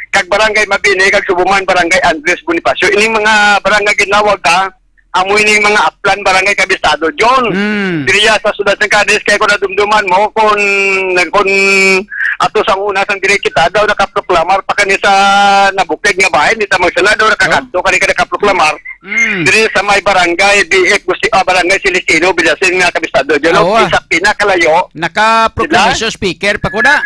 kag barangay Mabini, kag subuman barangay Andres Bonifacio. Ining mga barangay ginawag ka, amo ining mga aplan barangay Kabistado, John. Mm. Diriya sa siyudad sang Cadiz, kay kung nadumduman mo, kung, kung ato sang una sang diri kita, daw nakaproklamar pa kani sa nabukid nga bahin, di ta magsala, daw nakakadto kani ka nakaproklamar. Mm. Diri sa may barangay B F Gusti-, ah, barangay Celestino, Villasin nga Kabistado, John. Awa. Isa pinakalayo. Nakaproklamar Sila? siya speaker pa ko na.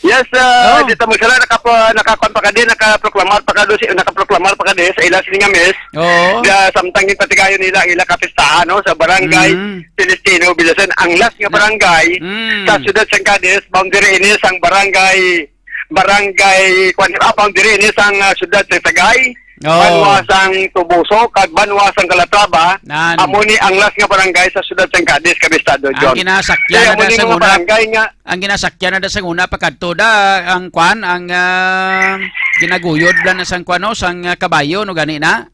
Yes, ah, Oh. di ta magsala, nakapa-, nakakuan pa ka din, nakaproklamar pa ka do si, nakaproklamar pa ka din sa ila sini nga mes. Oo. Da, samtang yung patigayon nila, ila kapistahan, no, sa barangay Mm. Celestino Villasen, ang last nga Na- barangay Mm. sa siyudad sang Cadiz, boundary ini sang barangay, barangay, kwan, ah, boundary ini sang, ah, siyudad sa Sagay. Oo. Banwa sang Tubuso, kag banwa sang Calatrava, Nan. amo ni ang last nga barangay sa siyudad sang Cadiz, Kabistado, Ang John. ginasakyan Kaya na amo da ni sang mga una, barangay nga ang ginasakyan na da sang una pakadto da, ang kwan, ang, ah, ginaguyod bala na sang kwan, no, sang, ah, kabayo, no, gani na?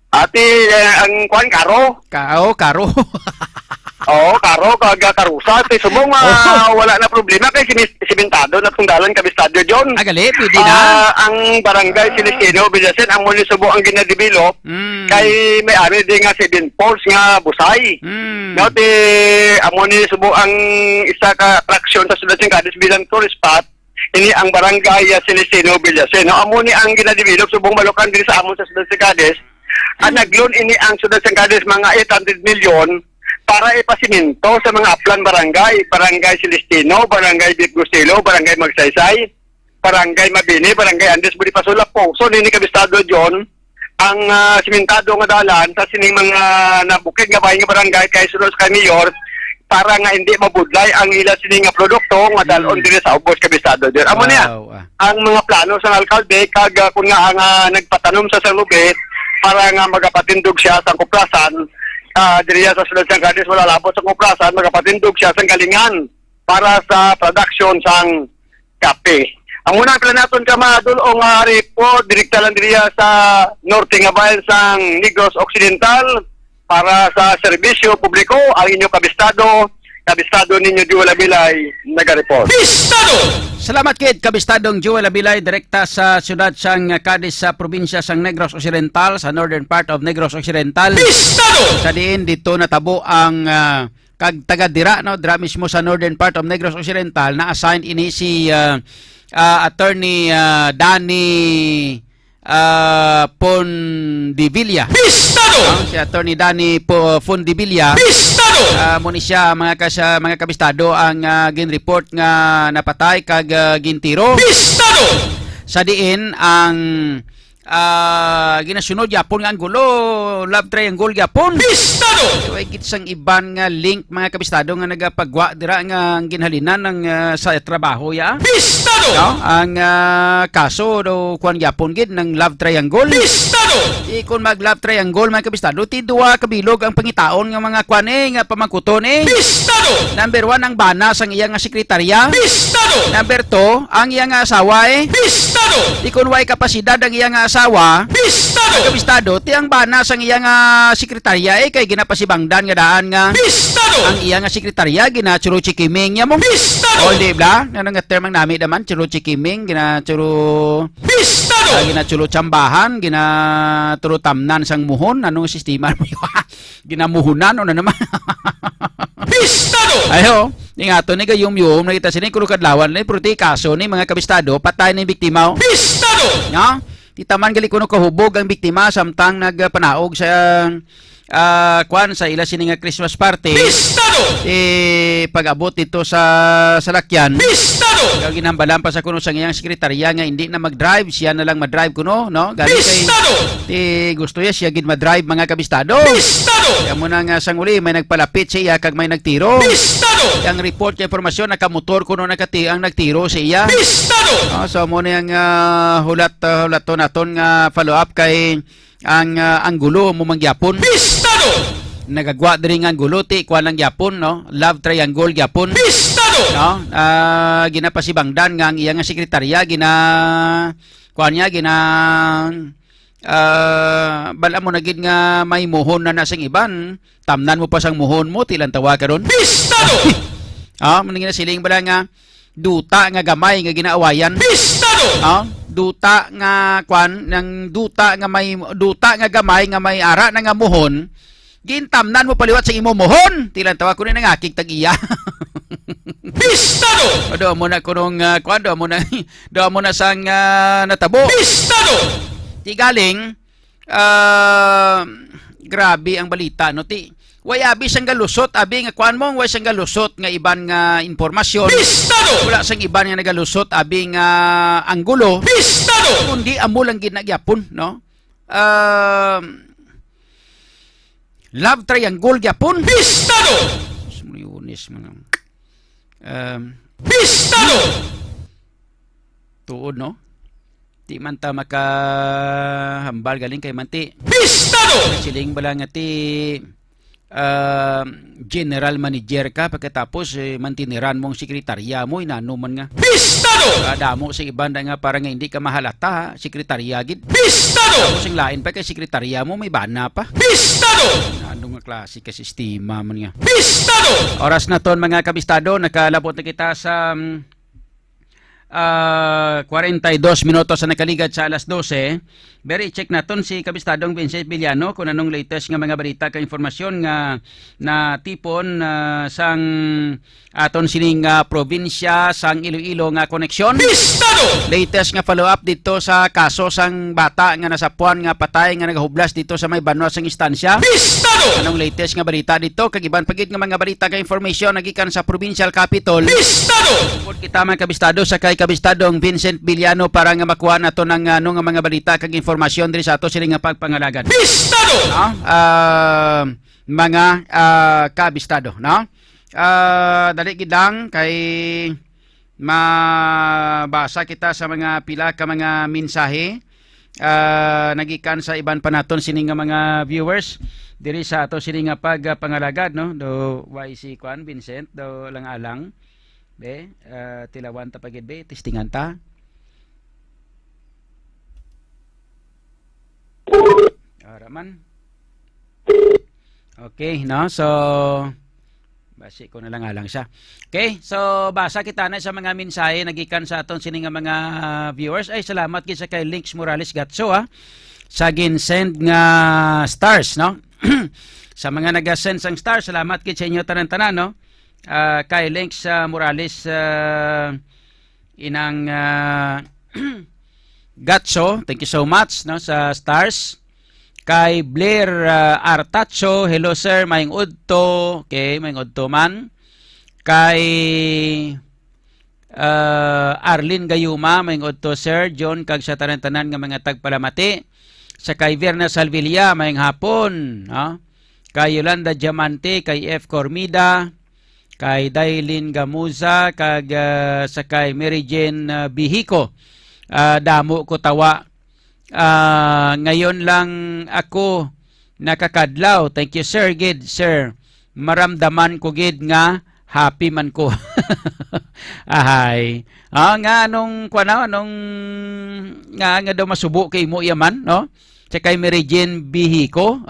Ati, eh, ang kwan, karo. Ka-, oh, karo. Oo, karo, kag, ah, karusa. Ti subong, ah, Oo. wala na problema kay simi-, simentado na tong dalan, Kabistado, John. Ah, gali, pwede na. Ah, ang barangay Ah. Celestino Villasen, amo ni subo ang ginadevelop. Mm. Kay may ari di nga seven poles nga busay. Mm. No, ti, amo ni subo ang isa ka atraksyon sa siyudad sang Cadiz bilang tourist spot. Ini ang barangay, ah, Celestino Villasen. No, amo ni ang ginadevelop subong malukan diri sa amon sa siyudad sang Cadiz. Ang nag-loan ini ang siyudad sang Cadiz, mga eight hundred million para ipasiminto sa mga aplan barangay, Barangay Celestino, Barangay Big Gustilo, Barangay Magsaysay, Barangay Mabini, Barangay Andres Bonifacio, Laposo, nini Kabistado, John, ang, ah, simentado nga dalan sa sining mga nabukid nga bahin nga barangay kay sunod sa kay Mayor para nga hindi mabudlay ang ila sini nga produkto nga dalon Mm. diri sa ubos, Kabistado, John. Amo niya. Wow, ah. ang mga plano sang alkalde kag, ah, kun nga ang, ah, nagpatanom sa sang lubi, para nga magapatindog siya sa kuprasan, ah, diriya sa sulod sang Cadiz, wala labot sa kuprasan, magapatindog siya sang galingan para sa production sang kape. Amo na ang tanan naton ka madul-ong nga report, direkta lang diriya sa norte nga bahin sang Negros Occidental. Para sa serbisyo publiko, ang inyo kabistado, kabistado ninyo Joel Abilay, nagareport. Bistado! Salamat gid, kabistadong Joel Abilay, direkta sa siyudad sang Cadiz, sa probinsya sang Negros Occidental, sa northern part of Negros Occidental. Bistado! Sa diin dito natabo ang, ah, kag taga dira, no, dira mismo sa northern part of Negros Occidental, na-assign ini si, ah, ah, Attorney, ah, Danny, ah, Pondevilla. Bistado! Ah, si Attorney Danny Po-, Pondevilla. Bistado! Ah, mo ni siya, mga kas-, mga kabistado, ang, ah, ginreport nga napatay kag, ah, gintiro. Bistado! Sa diin ang, ah, ginasunod gyapon nga anggulo, love triangle gyapon. Bistado! Way gid sang iban nga link, mga kabistado, nga nagapagwa dira nga ang ginhalinan ang, ah, sa trabaho ya. Bistado! No? Ang, ah, kaso do kuan gyapon gid ng love triangle. Bistado! Di kun mag love triangle, mga kabistado, ti duha ka bilog ang pangitaon nga mga kuan eh, nga pamangkuton eh. Bistado! Number one, ang bana sang iya nga sekretarya. Bistado! Number two, ang iya nga asawa eh. Bistado! Di kun way kapasidad ang iya nga asawa, Bistado! Mga kabistado, ti ang bana sang iya nga sekretarya eh, kay ginapasibangdan nga daan nga Bistado! Ang iya nga sekretarya, gina-churuchikiming niya mo. Bistado! O, di ba? Ano nga term ang nami naman? Churuchikiming, gina-churu-, Bistado! Ah, gina-churu-chambahan, gina-churu-tamnan sang muhon. Anong sistema mo? Ginamuhunan, o na naman? Bistado! Ayo, ingato ni gayum-yum, nakita sini, kulukadlawan ni, pero ti kaso ni mga kabistado, patay ni biktima, o. Bistado! No? Kita man gali kuno kahubog ang biktima samtang nagpanaog sa, ah, kwan, sa ila sini nga Christmas party. Bistado! Eh, pag-abot dito sa salakyan, Bistado! Kag ginhambalan pa sa kuno sang iyang sekretarya nga hindi na mag-drive, siya na lang ma-drive kuno, no? Gani kay Bistado! Ti gusto niya, siya gid ma-drive, mga kabistado. Bistado! Kaya mo na nga sang uli, may nagpalapit sa iya kag may nagtiro. Bistado! Ang report kay impormasyon, nakamotor kuno nakati ang nagtiro sa iya. Bistado! Ah, so mo na yung, ah, hulat, ah, hulaton naton nga follow-up kay ang, ah, anggulo mo man gyapon. Bistado! Nagagwa diri nga anggulo, ti kuan lang gyapon, no? Love triangle gyapon. Bistado! No? Ah, ginapasibangdan nga ang iya nga sekretarya, gina-, kuan niya, gina-, ah, bala mo na gid nga may muhon na na sing iban, tamnan mo pa sang muhon mo, ti lang tawa karon. Bistado! Ah, mo na ginasiling bala nga, duta nga gamay nga ginaawayan. Bistado! Ah, duta nga, kwan, nang duta nga may, duta nga gamay nga may ara na nga muhon, gintamnan mo paliwat sa imo muhon. Ti lang tawa ko ni nangakig tag iya. Bistado! Do mo na kunong, ah, kwan, do mo na, do mo na sang, ah, natabo. Bistado! Ti galing, ah, grabe ang balita, no? Ti, way abi sang galusot, abi nga kuan mo, way sang galusot nga iban nga impormasyon. Bistado! Wala sang iban nga nagalusot, abi nga anggulo. Bistado! Kundi amo lang gid na gyapon, no? Ah, love triangle gyapon. Bistado! Mas mo ni Unis, mga, um, Bistado! Tuod, no? Di man ta makahambal galing kay manti. Bistado! Siling bala nga ti, ah, general manager ka, pagkatapos, eh, mantiniran mo ang sekretarya mo, inano man nga. Bistado! Ah, damo sa iban na nga para nga hindi ka mahalata, ha? Sekretarya gid. Bistado! Tapos ang lain pa kay sekretarya mo, may bana pa. Bistado! Ano nga klase ka sistema man nga? Bistado! Oras na ton, mga kabistado, nakalabot na kita sa, mm, ah, kwarenta y dos minutos sa nakaligad sa alas dose. Beri, i-check naton si Kabistadong Vincent Villano kung anong latest nga mga balita kag informasyon nga natipon, ah, sang aton sining, ah, probinsya sang Iloilo nga koneksyon. Bistado! Latest nga follow-up dito sa kaso sang bata nga nasapuan nga patay nga nagahublas dito sa may banwa sang istansya. Bistado! Anong latest nga balita dito? Kag iban pa gid nga mga balita kag information nagikan sa provincial capital. Bistado! Upod kita, mga kabistado, sa kay Kabistadong Vincent Villano para nga makuha nato ng, ano, nga mga balita kag informasyon diri sa ato sini nga pagpangalagad. Bistado! No? Ah, mga, ah, kabistado, no? Ah, dali gid lang kay mabasa kita sa mga pila ka mga mensahe. ah, nagikan sa iban pa naton sini nga mga viewers diri sa ato sini nga pagpangalagad, no? Do, why si kuan, Vincent, do lang-alang. Be, ah, tilawan ta pa gid, be, testingan ta. Ara man. Okay, no? So, basi ko na lang alang siya. Okay, so basa kita na sa mga mensahe nagikan sa aton sini nga mga viewers. Ay, salamat gid sa kay Links Morales Gatso, ha, sa gin-send nga stars, no? Sa mga naga-send sang stars, salamat gid sa inyo tanan-tanan, no? Ah, kay Links, ah, Morales, ah, inang, ah, Gatso, thank you so much, no, sa stars. Kay Blair, ah, Artacho, hello sir, maayong udto. Okay, maayong udto man. Kay, ah, Arlene Gayuma, maayong udto sir John, kag sa tanan-tanan nga mga tagpalamati. Sa kay Verna Salvilla, maayong hapon, no? Kay Yolanda Diamante, kay F Cormida, kay Dailin Gamuza, kag, ah, sa kay Mary Jane, ah, Bihico. Ah, damo ko tawa. Ah, ngayon lang ako nakakadlaw. Thank you, sir, gid, sir. Maramdaman ko gid nga happy man ko. Ahay. Ah, nga anong, kuwan na, anong, nga, nga daw masubo kay mo iya man, no? Sa kay Mary Jane Bihico.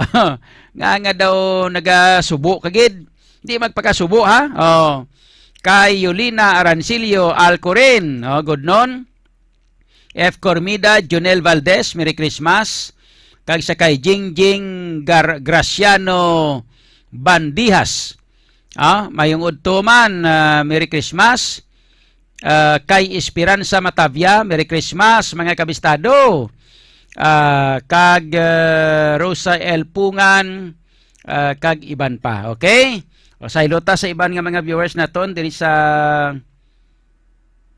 Nga, nga daw nagasubo ka gid. Di magpakasubo, ha? Oh. Kay Yolina Arancilio Alcorin, oh, good noon. F Cormida, Jonel Valdez, Merry Christmas. Kag sa kay Jingjing Gar-, Graciano Bandihas. Ah, maayong udto man, ah, Merry Christmas. Ah, kay Esperanza Matavia, Merry Christmas, mga kabistado. Ah, kag, ah, Rosa L Pungan, ah, kag iban pa. Okay? O, saylo ta sa iban nga mga viewers naton diri sa,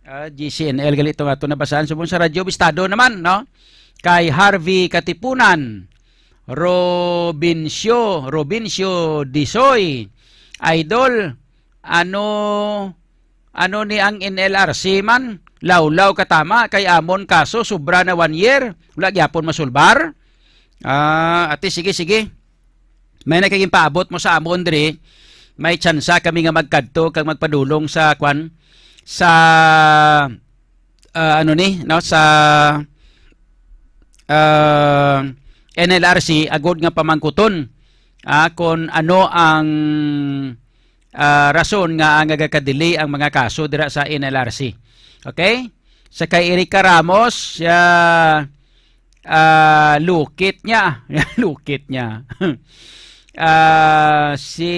ah, G C N L, gali to nga to nabasaan. Subong sa Radyo Bistado naman, no? Kay Harvey Katipunan, Robincio, Robincio Disoy, Idol, ano, ano ni ang N L R C man? Lawlaw ka tama kay amon kaso sobra na one year. Wala gyapon masulbar. Ah, ate, sige, sige. May nakaginpaabot mo sa amon diri. May tsansa kami nga magkadto kag magpadulong sa kwan, sa, ah, ano ni, no, sa, ah, N L R C agod nga pamangkuton, ah, kon ano ang, ah, rason nga ang nagakadili ang mga kaso dira sa N L R C. Okay? Sa kay Erica Ramos, siya, ah, lukit niya. Lukit niya. Ah, si,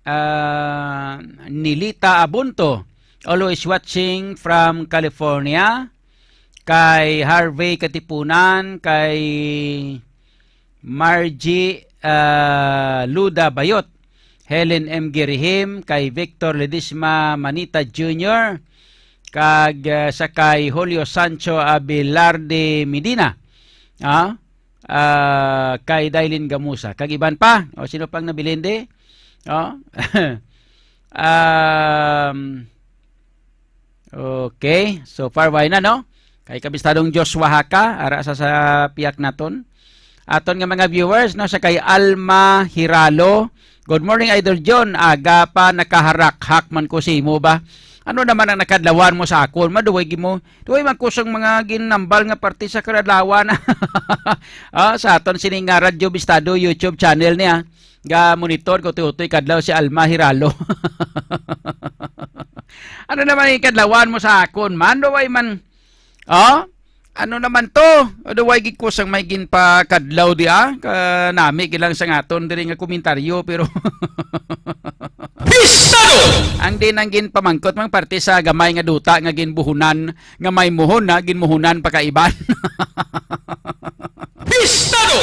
ah, Nilita Abunto, always watching from California. Kay Harvey Katipunan, kay Margie, ah, Luda Bayot, Helen M Girihim, kay Victor Ledesma Manita Junior, kag, ah, sa kay Julio Sancho Abelarde Medina, ah, ah, kay Dailin Gamusa, kag iban pa. O, sino pang nabilin di? O. Um, Okay, so far, why na, no? Kay Kabistadong Joshua Haka, ara sa, sa piyak naton. Aton nga mga viewers, no, sa kay Alma Hiralo. Good morning, Idol John. Aga pa, nakaharakhak man ko sa imo ba? Ano naman ang nakadlawan mo sa akon? Maduway gi mo. Duway man ko sang mga ginambal nga parte sa kadlawan. Ah, sa aton sini nga Radyo Bistado YouTube channel niya. Ga monitor ko tutoy kadlaw si Alma Hiralo. Ano naman ang kadlawan mo sa akon, man? Duway man. Oh? Ano naman to? Duway gid ko sang may ginpakadlaw di, ah? Kanami gid lang sang aton diri nga komentaryo, pero Pistado! Ang din ang ginpamangkot mang parte sa gamay nga duta nga ginbuhunan, nga may muhon na ginmuhunan pa kaiban. Pistado!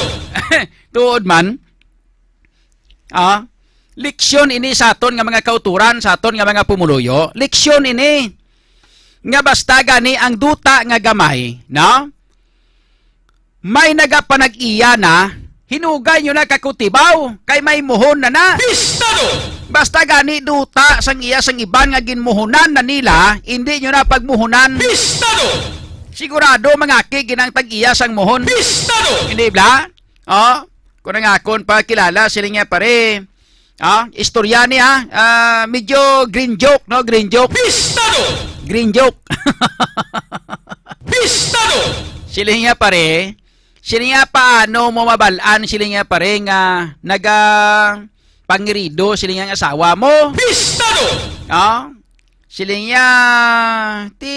Tuod man, ah, leksyon ini sa aton nga mga kauturan, sa aton nga mga pumuluyo. Leksyon ini nga basta gani ang duta nga gamay, no? May nagapanag-iya na, hinugay nyo na kakutibaw, kay may muhon na na. Pistado! Basta gani duta sang iya sang iban nga ginmuhunan na nila, hindi nyo na pagmuhunan. Pistado! Sigurado mangakig ginang tag-iya sang muhon. Pistado! Hindi ba? Oh, kung ang akon pa kilala, sila niya pare. Ah, istorya niya, ah, medyo green joke, no? Green joke. Pistado! Green joke. Pistado! Sila niya pare, sila niya paano mo mabalaan, sila niya pare nga naga pangirido, sila niya ang asawa mo. Pistado! Ah, sila niya, ti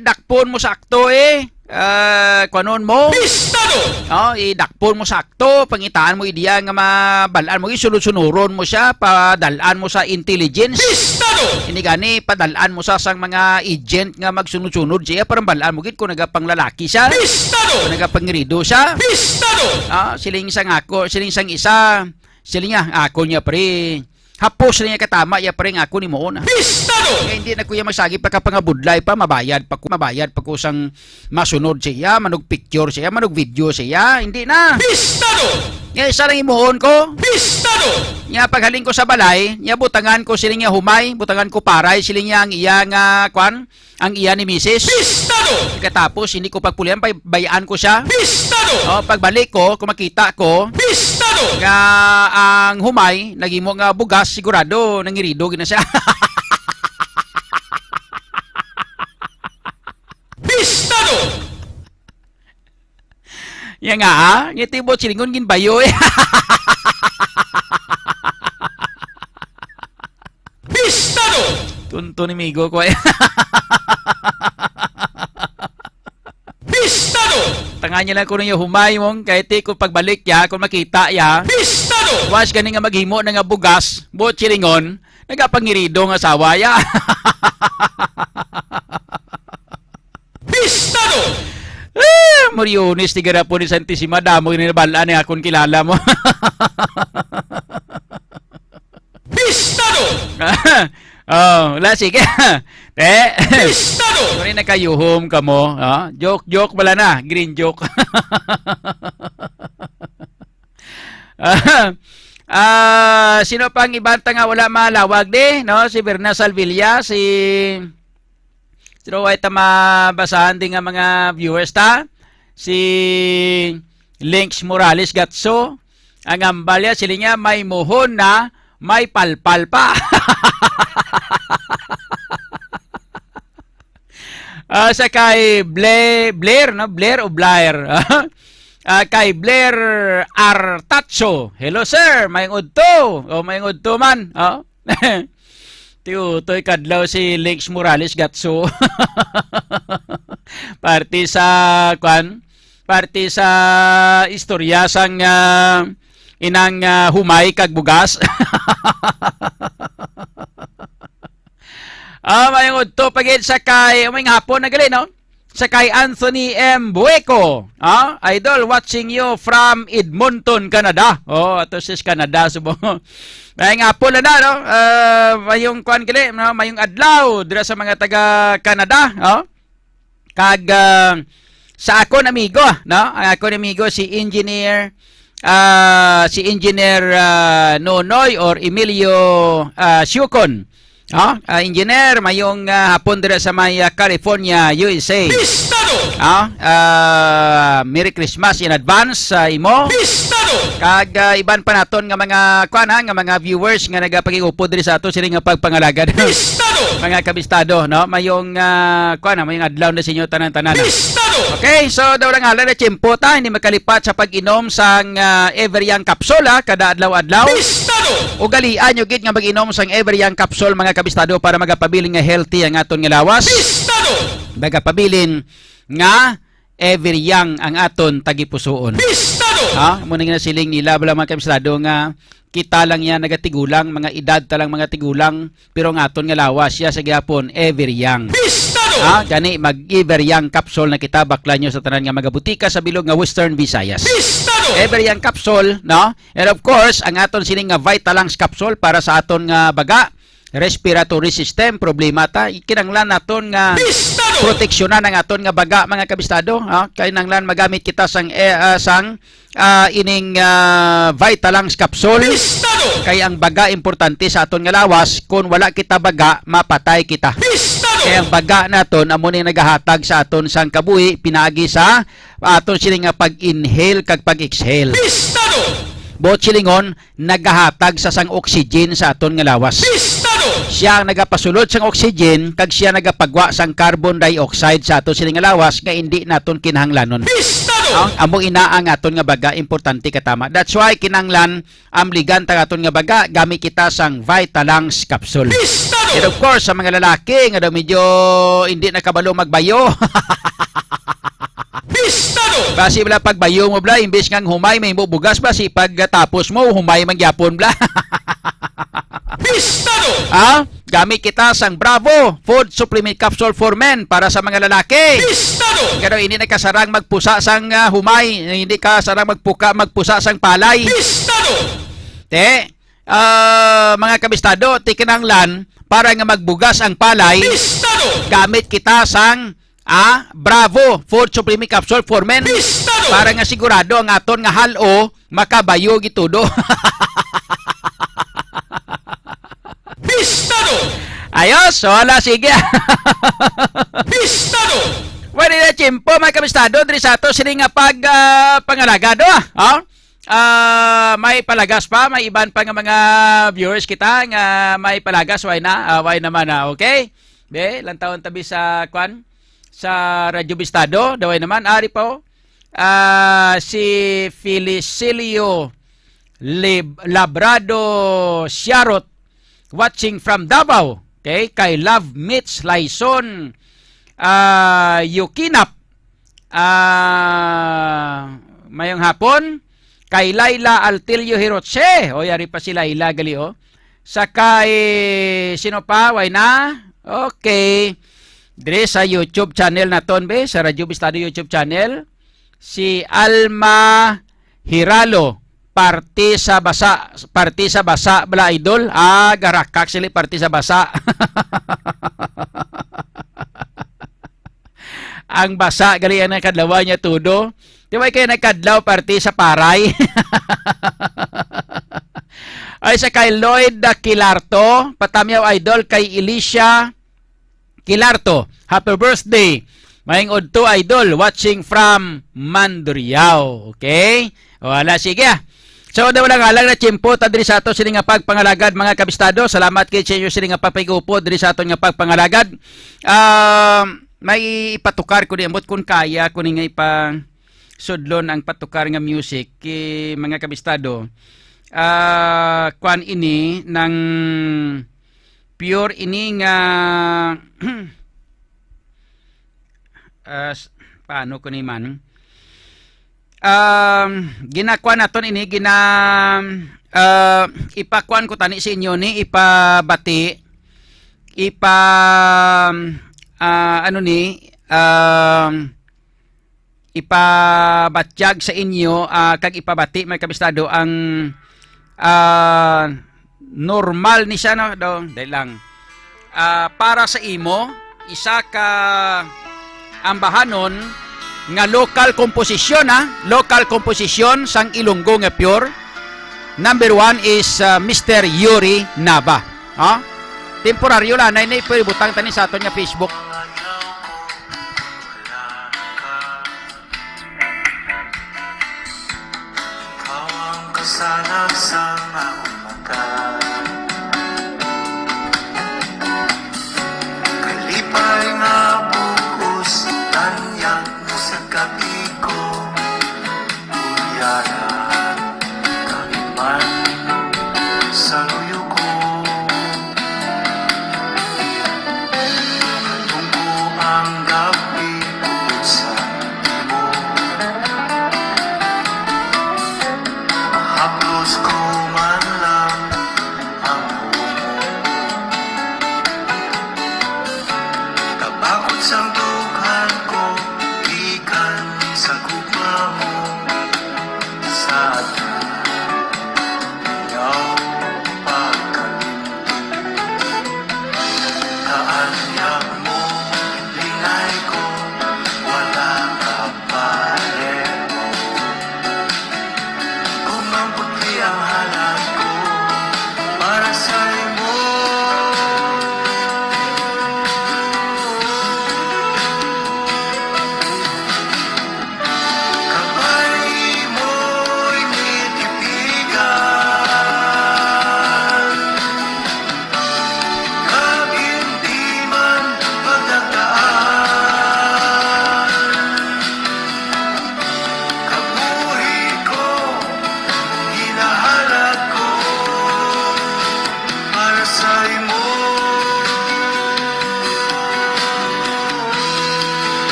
dakpon mo sakto eh. Ah, kuanon mo. Pistado! Oh, idakpon mo sakto, pangitaan mo ideya nga mabalaan mo, isunod-sunuron mo siya, padalaan mo sa intelligence. Pistado! Ini gani, padalaan mo sa sang mga agent nga magsunod-sunod siya, para balaan mo gid kung nagapanglalaki siya, Pistado! Kung nagapangirido siya. Pistado! Ah, siling sa ngako, siling sang isa, siling niya, ako niya pre. Hapos na niya katama, ya pre, nga ako ni mo na. Pistado! Nga hindi na kuya magsagi pa ka pangabudlay pa, mabayad pa ko, mabayad pa ko sang masunod siya, manug picture siya, manug video siya, hindi na. Pistado! Nga isa lang imuon ko. Pistado! Nga paghaling ko sa balay, nga butangan ko sila nga humay, butangan ko paray, sila nga ang iya nga, kwan, ang iya ni misis. Pistado! Katapos, hindi ko pagpulian, bay-, bayaan ko siya. Pistado! Oh, pagbalik ko, kung makita ko, Pistado! Nga ang humay, nagimo nga bugas, sigurado, nangirido gina siya. Pistado! Yan nga, ah. Ngiti mo, silingon, ginbayo, eh. Pistado! Tunto ni migo ko, eh. Pistado! Tanga niya lang kung ano yung humay mong, kahit di ko pagbalik ya, kung makita ya. Pistado! Was gani nga maghimo na nga bugas, buot silingon, nagapangirido nga asawa ya. Pistado! Ah, Moriones, tigarapon ni Santisima, damo yung nabal-an ni akon kilala mo. Pistado! Oh, wala, sige. Te. Pistado! Muna nakayuhom ka mo. Ah, joke, joke pala na. Green joke. Ah, ah, sino pang iban ta nga wala malawag di, no? Si Berna Salvilla, si Pero way ta mabasahan din nga mga viewers ta. Si Links Morales Gatso, ang ambal niya, sila niya, may muhon na, may palpal pa. Ah, sa kay Ble-, Blair, no? Blair o Blair? Ah, kay Blair Artacho. Hello, sir. Mayong udto. O, mayong udto man. Oh. Tiutoy kadlaw si Links Morales Gatso. Parte sa, kwan, parte sa istorya sang, ah, inang, ah, humay kag bugas. Ah, mayong udto pa gid sa kay, mayong hapon na gali, no? Sa kay Anthony M Bueco. Ah, idol, watching you from Edmonton, Canada. Oh, ato sis Canada, subo. Mayong hapon na, no? Ah, mayong kwan gali, no? Mayong adlaw dira sa mga taga Canada, oh. Kag, ah, sa akon amigo, no? Ang akon amigo si Engineer, ah, si Engineer, ah, Nonoy or Emilio, ah, Siucon. Ah, ah, Engineer, mayong, ah, hapon dira sa may, ah, California, U S A. Pistado! Ah, ah, Merry Christmas in advance sa imo. Pistado! Kag, ah, iban pa naton nga mga, kuan, ha, nga mga viewers nga nagapakig-upod diri sa ato sila nga pagpangalagad. Pistado! Mga kabistado, no? Mayong, ah, kuan, ha, mayong adlaw na sa inyo tanan-tanan. Pistado! Okay, so daw lang hala na tiyempo ta, hindi makalipat sa pag-inom sang, ah, Ever Young Capsule, ha, kada adlaw-adlaw. Pistado! Ugalian nyo gid nga mag-inom sang Ever Young Capsule, mga kabistado, para magapabilin nga healthy ang aton nga lawas. Pistado! Magapabilin nga Ever Young ang aton tagipusoon. Pistado! Ha? Amo na nga siling nila, bala, mga kabistado, nga kita lang yan nagatigulang, mga edad ta lang mga tigulang, pero ang aton nga lawas, siya sa gihapon, Ever Young. Pistado! Ha? Gani, mag-Ever Young Capsule na kita, bakla nyo sa tanan nga mga butika sa bilog nga Western Visayas. Pistado! Ever Young Capsule, no? And of course, ang aton sining nga Vitalux Capsule para sa aton nga baga, respiratory system, problema ta. Kinahanglan naton nga Pistado! Proteksyonan ang aton nga baga, mga kabistado, ha? Kinahanglan magamit kita sang, eh, ah, sang, ah, ining, ah, Vitalux Capsule. Pistado! Kay ang baga importante sa aton nga lawas. Kung wala kita baga, mapatay kita. Pistado! Kay ang baga naton amo ni nagahatag sa aton sang kabuhi pinaagi sa aton sini nga pag-inhale kag pag-exhale. Pistado! Buot silingon, nagahatag sa sang oxygen sa aton nga lawas. Pistado! Siya ang nagapasulod sang oxygen kag siya nagapagwa sang carbon dioxide sa aton sini nga lawas nga indi naton kinahanglanon. Pistado! Ang amo ina ang aton nga baga importante katama. That's why kinahanglan amligan ta aton nga baga gamit kita sang Vitalungs capsule. Pistado! And of course, sa mga lalaki nga daw medyo hindi nakabalo magbayo. Pistado! Basi bala pagbayo mo bala, imbis nga humay may mo bugas, basi pagkatapos mo humay man gyapon bala. Pistado! Ha? Gamit kita sang Bravo Food Supplement Capsule for Men para sa mga lalaki. Pistado! Pero hindi na kasarang magpusa sang, ah, humay, hindi kasarang magpuka, magpusa sang palay. Pistado! Te, ah, mga kabistado, ti kinahanglan para nga magbugas ang palay, Pistado! Gamit kita sang, ah, Bravo Food Supplement Capsule for Men. Pistado! Para nga sigurado ang aton nga halo makabayo gitudo. Pistado! Ayos, wala, sige. Pistado! Pwede na tiyempo, mga kabistado, diri sa ato sini nga pag, ah, pangalagad, oh. Oh? Ah, may palagas pa, may iban pa nga mga viewers kita nga may palagas, why na? Ah, why naman, ah, okay? Be, lantawon tabi sa, kwan, sa Radyo Bistado, daway naman, ari pa, oh. Ah, si Felicilio Lib-, Labrado Siarot, watching from Davao. Okay, kay Love Mitch Laison, ah, Yukinap, ah, mayong hapon. Kay Laila Altilio Hiroche. O, yari pa si Laila, gali, oh. Sa kay, sino pa? Way na? Okay. Diri sa YouTube channel naton, be, sa Radyo Bistado YouTube channel, si Alma Hiralo, parte sa basa, parte sa basa, bala, idol. Ah, garakak sila, parte sa basa. Ang basa, gali ang nakadlawa niya tudo. Di ba kaya nagkadlaw parte sa paray? Ay, sa kay Lloyd, ah, Kilarto, Patamyaw Idol, kay Elisha Kilarto, happy birthday. Maayong udto, Idol, watching from Mandurriao. Okay? Wala, sige, ah. So, daw lang alang na tiyempo ta diri sa ato sini nga pagpangalagad, mga kabistado. Salamat kay sa inyo sini nga papag-upod diri sa aton nga pagpangalagad. Ah, may ipatukar ko ni, ambot kung kaya ko ni nga ipasudlon ang patukar nga music, kay, mga kabistado. Ah, kwan ini nang pure ini nga, ah, s-, paano ko ni man? Um, ginakuan naton ini, gina-, ah, ipakuan ko tani sa inyo ni, ipabati, ipa-, ah, ano ni, um, ipabatyag sa inyo, ah, kag ipabati, mga kabistado, ang, ah, normal ni siya, no? Do, dali lang. Ah, para sa imo, isa ka ambahanon nga local composition, ha? Local composition sang Ilonggo nga pure. Number one is, ah, Mister Yuri Nava. Ha? Temporaryo lang, nay, nay, pwede butang tani sa aton nga Facebook. Ikaw ang kasanag sa akong mata. Kalipay nga bugos, tanyag mo sa gab-i ko. Unyara, kami man sa luyo ko. Tungko ang gab-i, bukod sa imo. Mahaplos ko man lang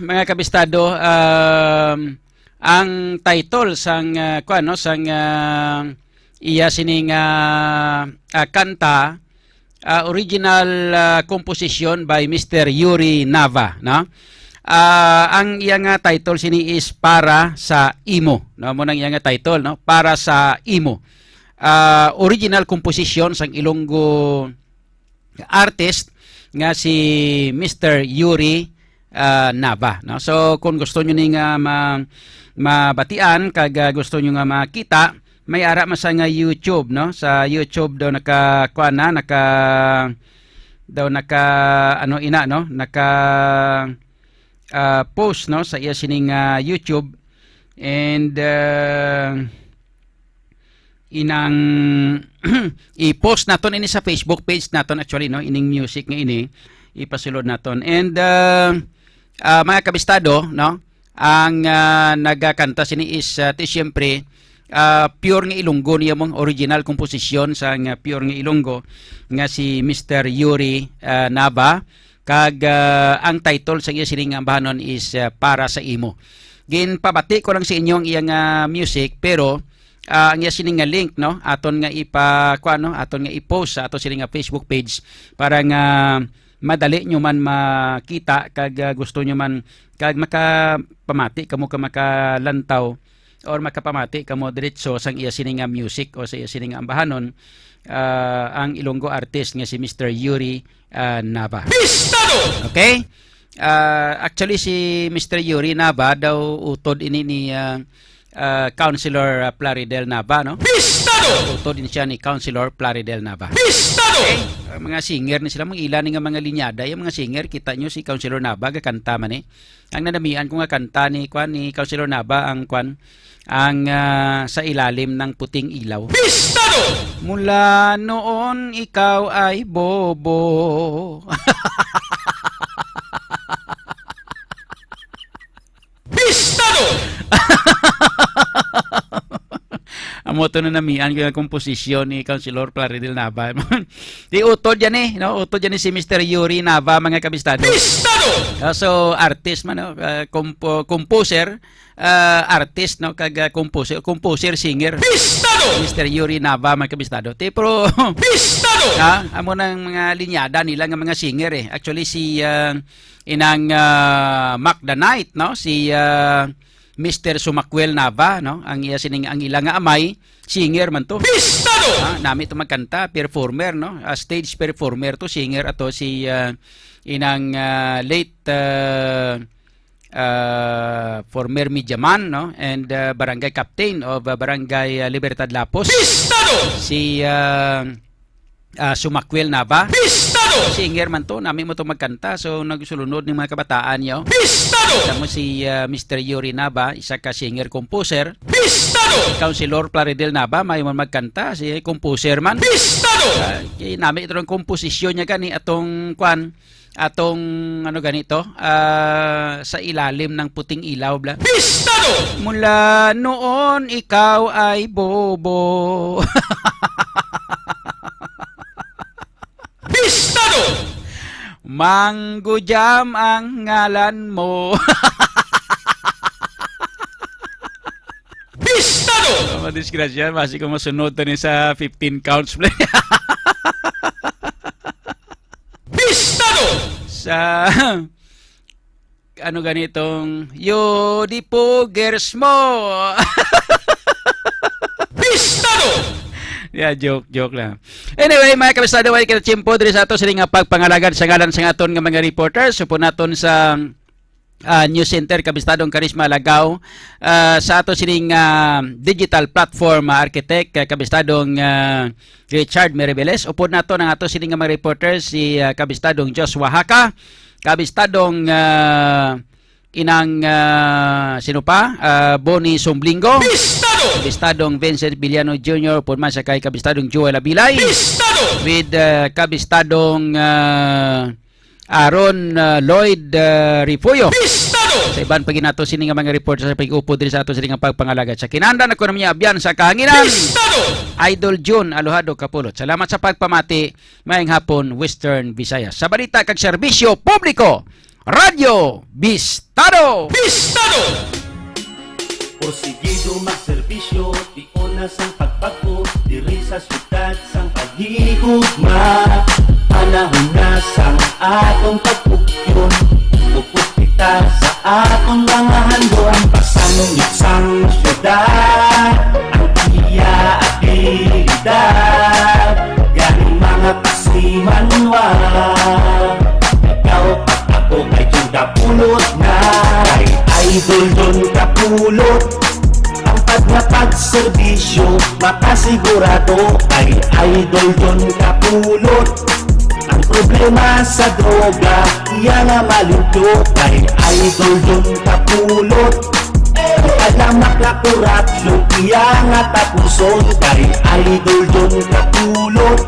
mga kabistado, um, ang title sang, ah, kuwan, no, sang, ah, iya sining, ah, ah, kanta, ah, original, ah, composition by Mister Yuri Nava, no? Ah, ang iya nga title sini is Para sa Imo, no? Mo nang iya nga title, no? Para sa Imo. Ah, original composition sang Ilonggo artist nga si Mister Yuri, ah, Nava, no? So, kung gusto nyo ni nga ma-, mabatian kag, ah, gusto nyo nga makita, may ara man sa nga YouTube, no? Sa YouTube daw naka, kuwan na, naka, daw naka, ano ina, no? Naka, ah, post, no? Sa iya sining, ah, YouTube. And, ah, inang i-post naton ini sa Facebook page naton, actually, no, ining music nga ini ipasulod naton. And, uh, uh, mga kabistado, no, ang, uh, nagakanta sini is, uh, ti siyempre, uh, pure nga Ilonggo niya, mong original komposisyon sa nga pure nga Ilonggo nga si Mister Yuri, uh, Nava, kag, uh, ang title sa iya sining ambahanon is, uh, Para sa Imo. Ginpabati ko lang sa inyo ang iya nga music, pero, ah, ang iya sini nga link, no, aton nga ipa-, kuwan, no, aton nga i-post sa ato sini nga Facebook page para nga madali nyo man makita kag, ah, gusto nyo man kag makapamati kamo ka makalantaw or makapamati kamo diretso sang iya sini nga music o sa iya sini nga ambahanon, ah, ang Ilonggo artist nga si Mister Yuri, ah, Nava. Pistado! Okay? Ah, actually, si Mister Yuri Nava daw utod ini ni, ah, ah, Councilor, ah, Plaridel Nava, no? Pistado! Utod din siya ni Councilor Plaridel Nava. Pistado! Okay? Ah, mga singer ni sila, mga ila ni nga mga linyada, yung mga singer, kita nyo si Councilor Nava, gakanta man eh. Ang nanamian ko nga kanta ni, kwan, ni Councilor Nava, ang, kwan, ang, ah, Sa Ilalim ng Puting Ilaw. Pistado! Mula noon ikaw ay bobo. Pistado! Amo to na namian ko nga komposisyon ni Councilor Plaridel Nava. Di utod yan eh, no? Utod yan eh si Mister Yuri Nava, mga kabistado. Pistado! Ah, so, artist man, no? Ah, compo-, composer, ah, artist, no? Kag, ah, composer, composer, singer. Pistado! Mister Yuri Nava, mga kabistado. Ti, pero, Pistado! Ha? Amo nang mga linyada nila nga mga singer eh. Actually, si, ah, inang, ah, Mac the Knight, no? Si, ah, Mister Sumakwel Nava, no? Ang iya sining, ang ila nga amay, singer man to. Pistado! Ah, nami to magkanta, performer, no? Ah, stage performer to, singer ato si, ah, inang, ah, late, ah, ah, former media man, no? And, ah, barangay captain of, ah, Barangay, ah, Libertad Lapos. Pistado! Si, ah, ah, Sumakwel Nava. Pistado! Singer man to, nami mo to magkanta. So, nagsulunod ning mga kabataan niyo. Pistado! Kita mo si, ah, Mister Yuri Nava, isa ka singer-composer. Pistado! Si Councilor Plaridel Nava, may man magkanta, si composer man. Pistado! Ah, kay nami ito ng komposisyon niya gani atong, kwan, atong, ano ganito, ah, Sa Ilalim ng Puting Ilaw, bla. Pistado! Mula noon ikaw ay bobo. Pistado! Mango Jam ang ngalan mo. Pistado! Mga disgrasya, basi ko masunod to ni sa fifteen counts, bla. Pistado! Sa, ano ganitong, yo di pugers mo. Pistado! Yeah, joke, joke lang. Anyway, mga kabistado, way kita tiyempo diri sa ato sini nga pagpangalagad sa ngalan sa aton nga mga reporters. Supon naton sa, ah, News Center, Kabistadong Karisma Lagaw, ah, sa ato sining, ah, digital platform, ah, architect, ah, Kabistadong, ah, Richard Meribeles. Upod nato ang ato sining nga mga reporters, si, ah, Kabistadong Joshua Haka, Kabistadong, ah, inang, ah, sino pa? Ah, Bonnie Sumblingo. Pistado! Kabistadong Vincent Villano Junior, upod man sa kay Kabistadong Joel Abilay. Pistado! With, ah, Kabistadong, ah, Aaron, ah, Lloyd, ah, Refugio. Pistado! Sa iban pa ginato sini nga mga reporter sa pag-upod diri sa ato sini nga pagpangalagad. Sa kinahanglan ako naman niya abyan sa kahanginan. Pistado! Idol June Alojado Kapulot. Salamat sa pagpamati. Maayong hapon, Western Visayas. Sa balita kag serbisyo publiko, Radyo Bistado. Bistado! Porsigido magserbisyo, tion na sang pagbag-o, diri sa siyudad sang paghigugma. Panahon na sang atong pagpugyon, upos kita sa atong mga handom. Pasanong sang siyudad ang iya abilidad, gani mga kasimanwa. Ikaw kag ako kay John Kapulot na, kay Idol John Kapulot. Ang pag nga pagserbisyo, makasigurado kay Idol John Kapulot. Ang problema sa droga, iya nga malimpyo kay Idol John Kapulot. Ang kalamak nga korupsyon, iya nga tapuson kay Idol John Kapulot.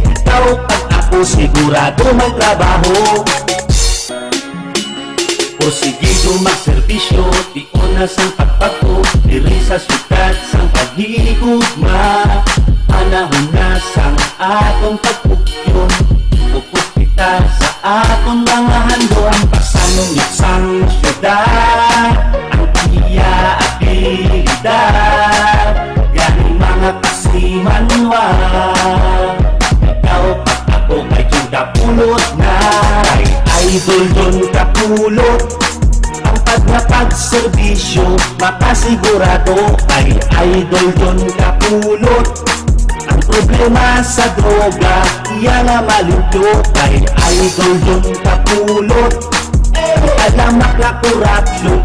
Ikaw kag ako sigurado may trabaho. Porsigido magserbisyo, tion na sang pagbag-o, diri sa siyudad sang paghigugma. Panahon na sang atong pagpugyon, upos kita sa atong mga handom. Pasanong sang siyudad ang iya abilidad, gani mga kasimanwa. Ikaw kag ako kay John Kapulot na, kay Idol John Kapulot. Ang pag nga pagserbisyo, makasigurado kay Idol John Kapulot. Ang problema sa droga, iya nga malimpyo kay Idol John Kapulot. Ang kalamak nga korupsyon,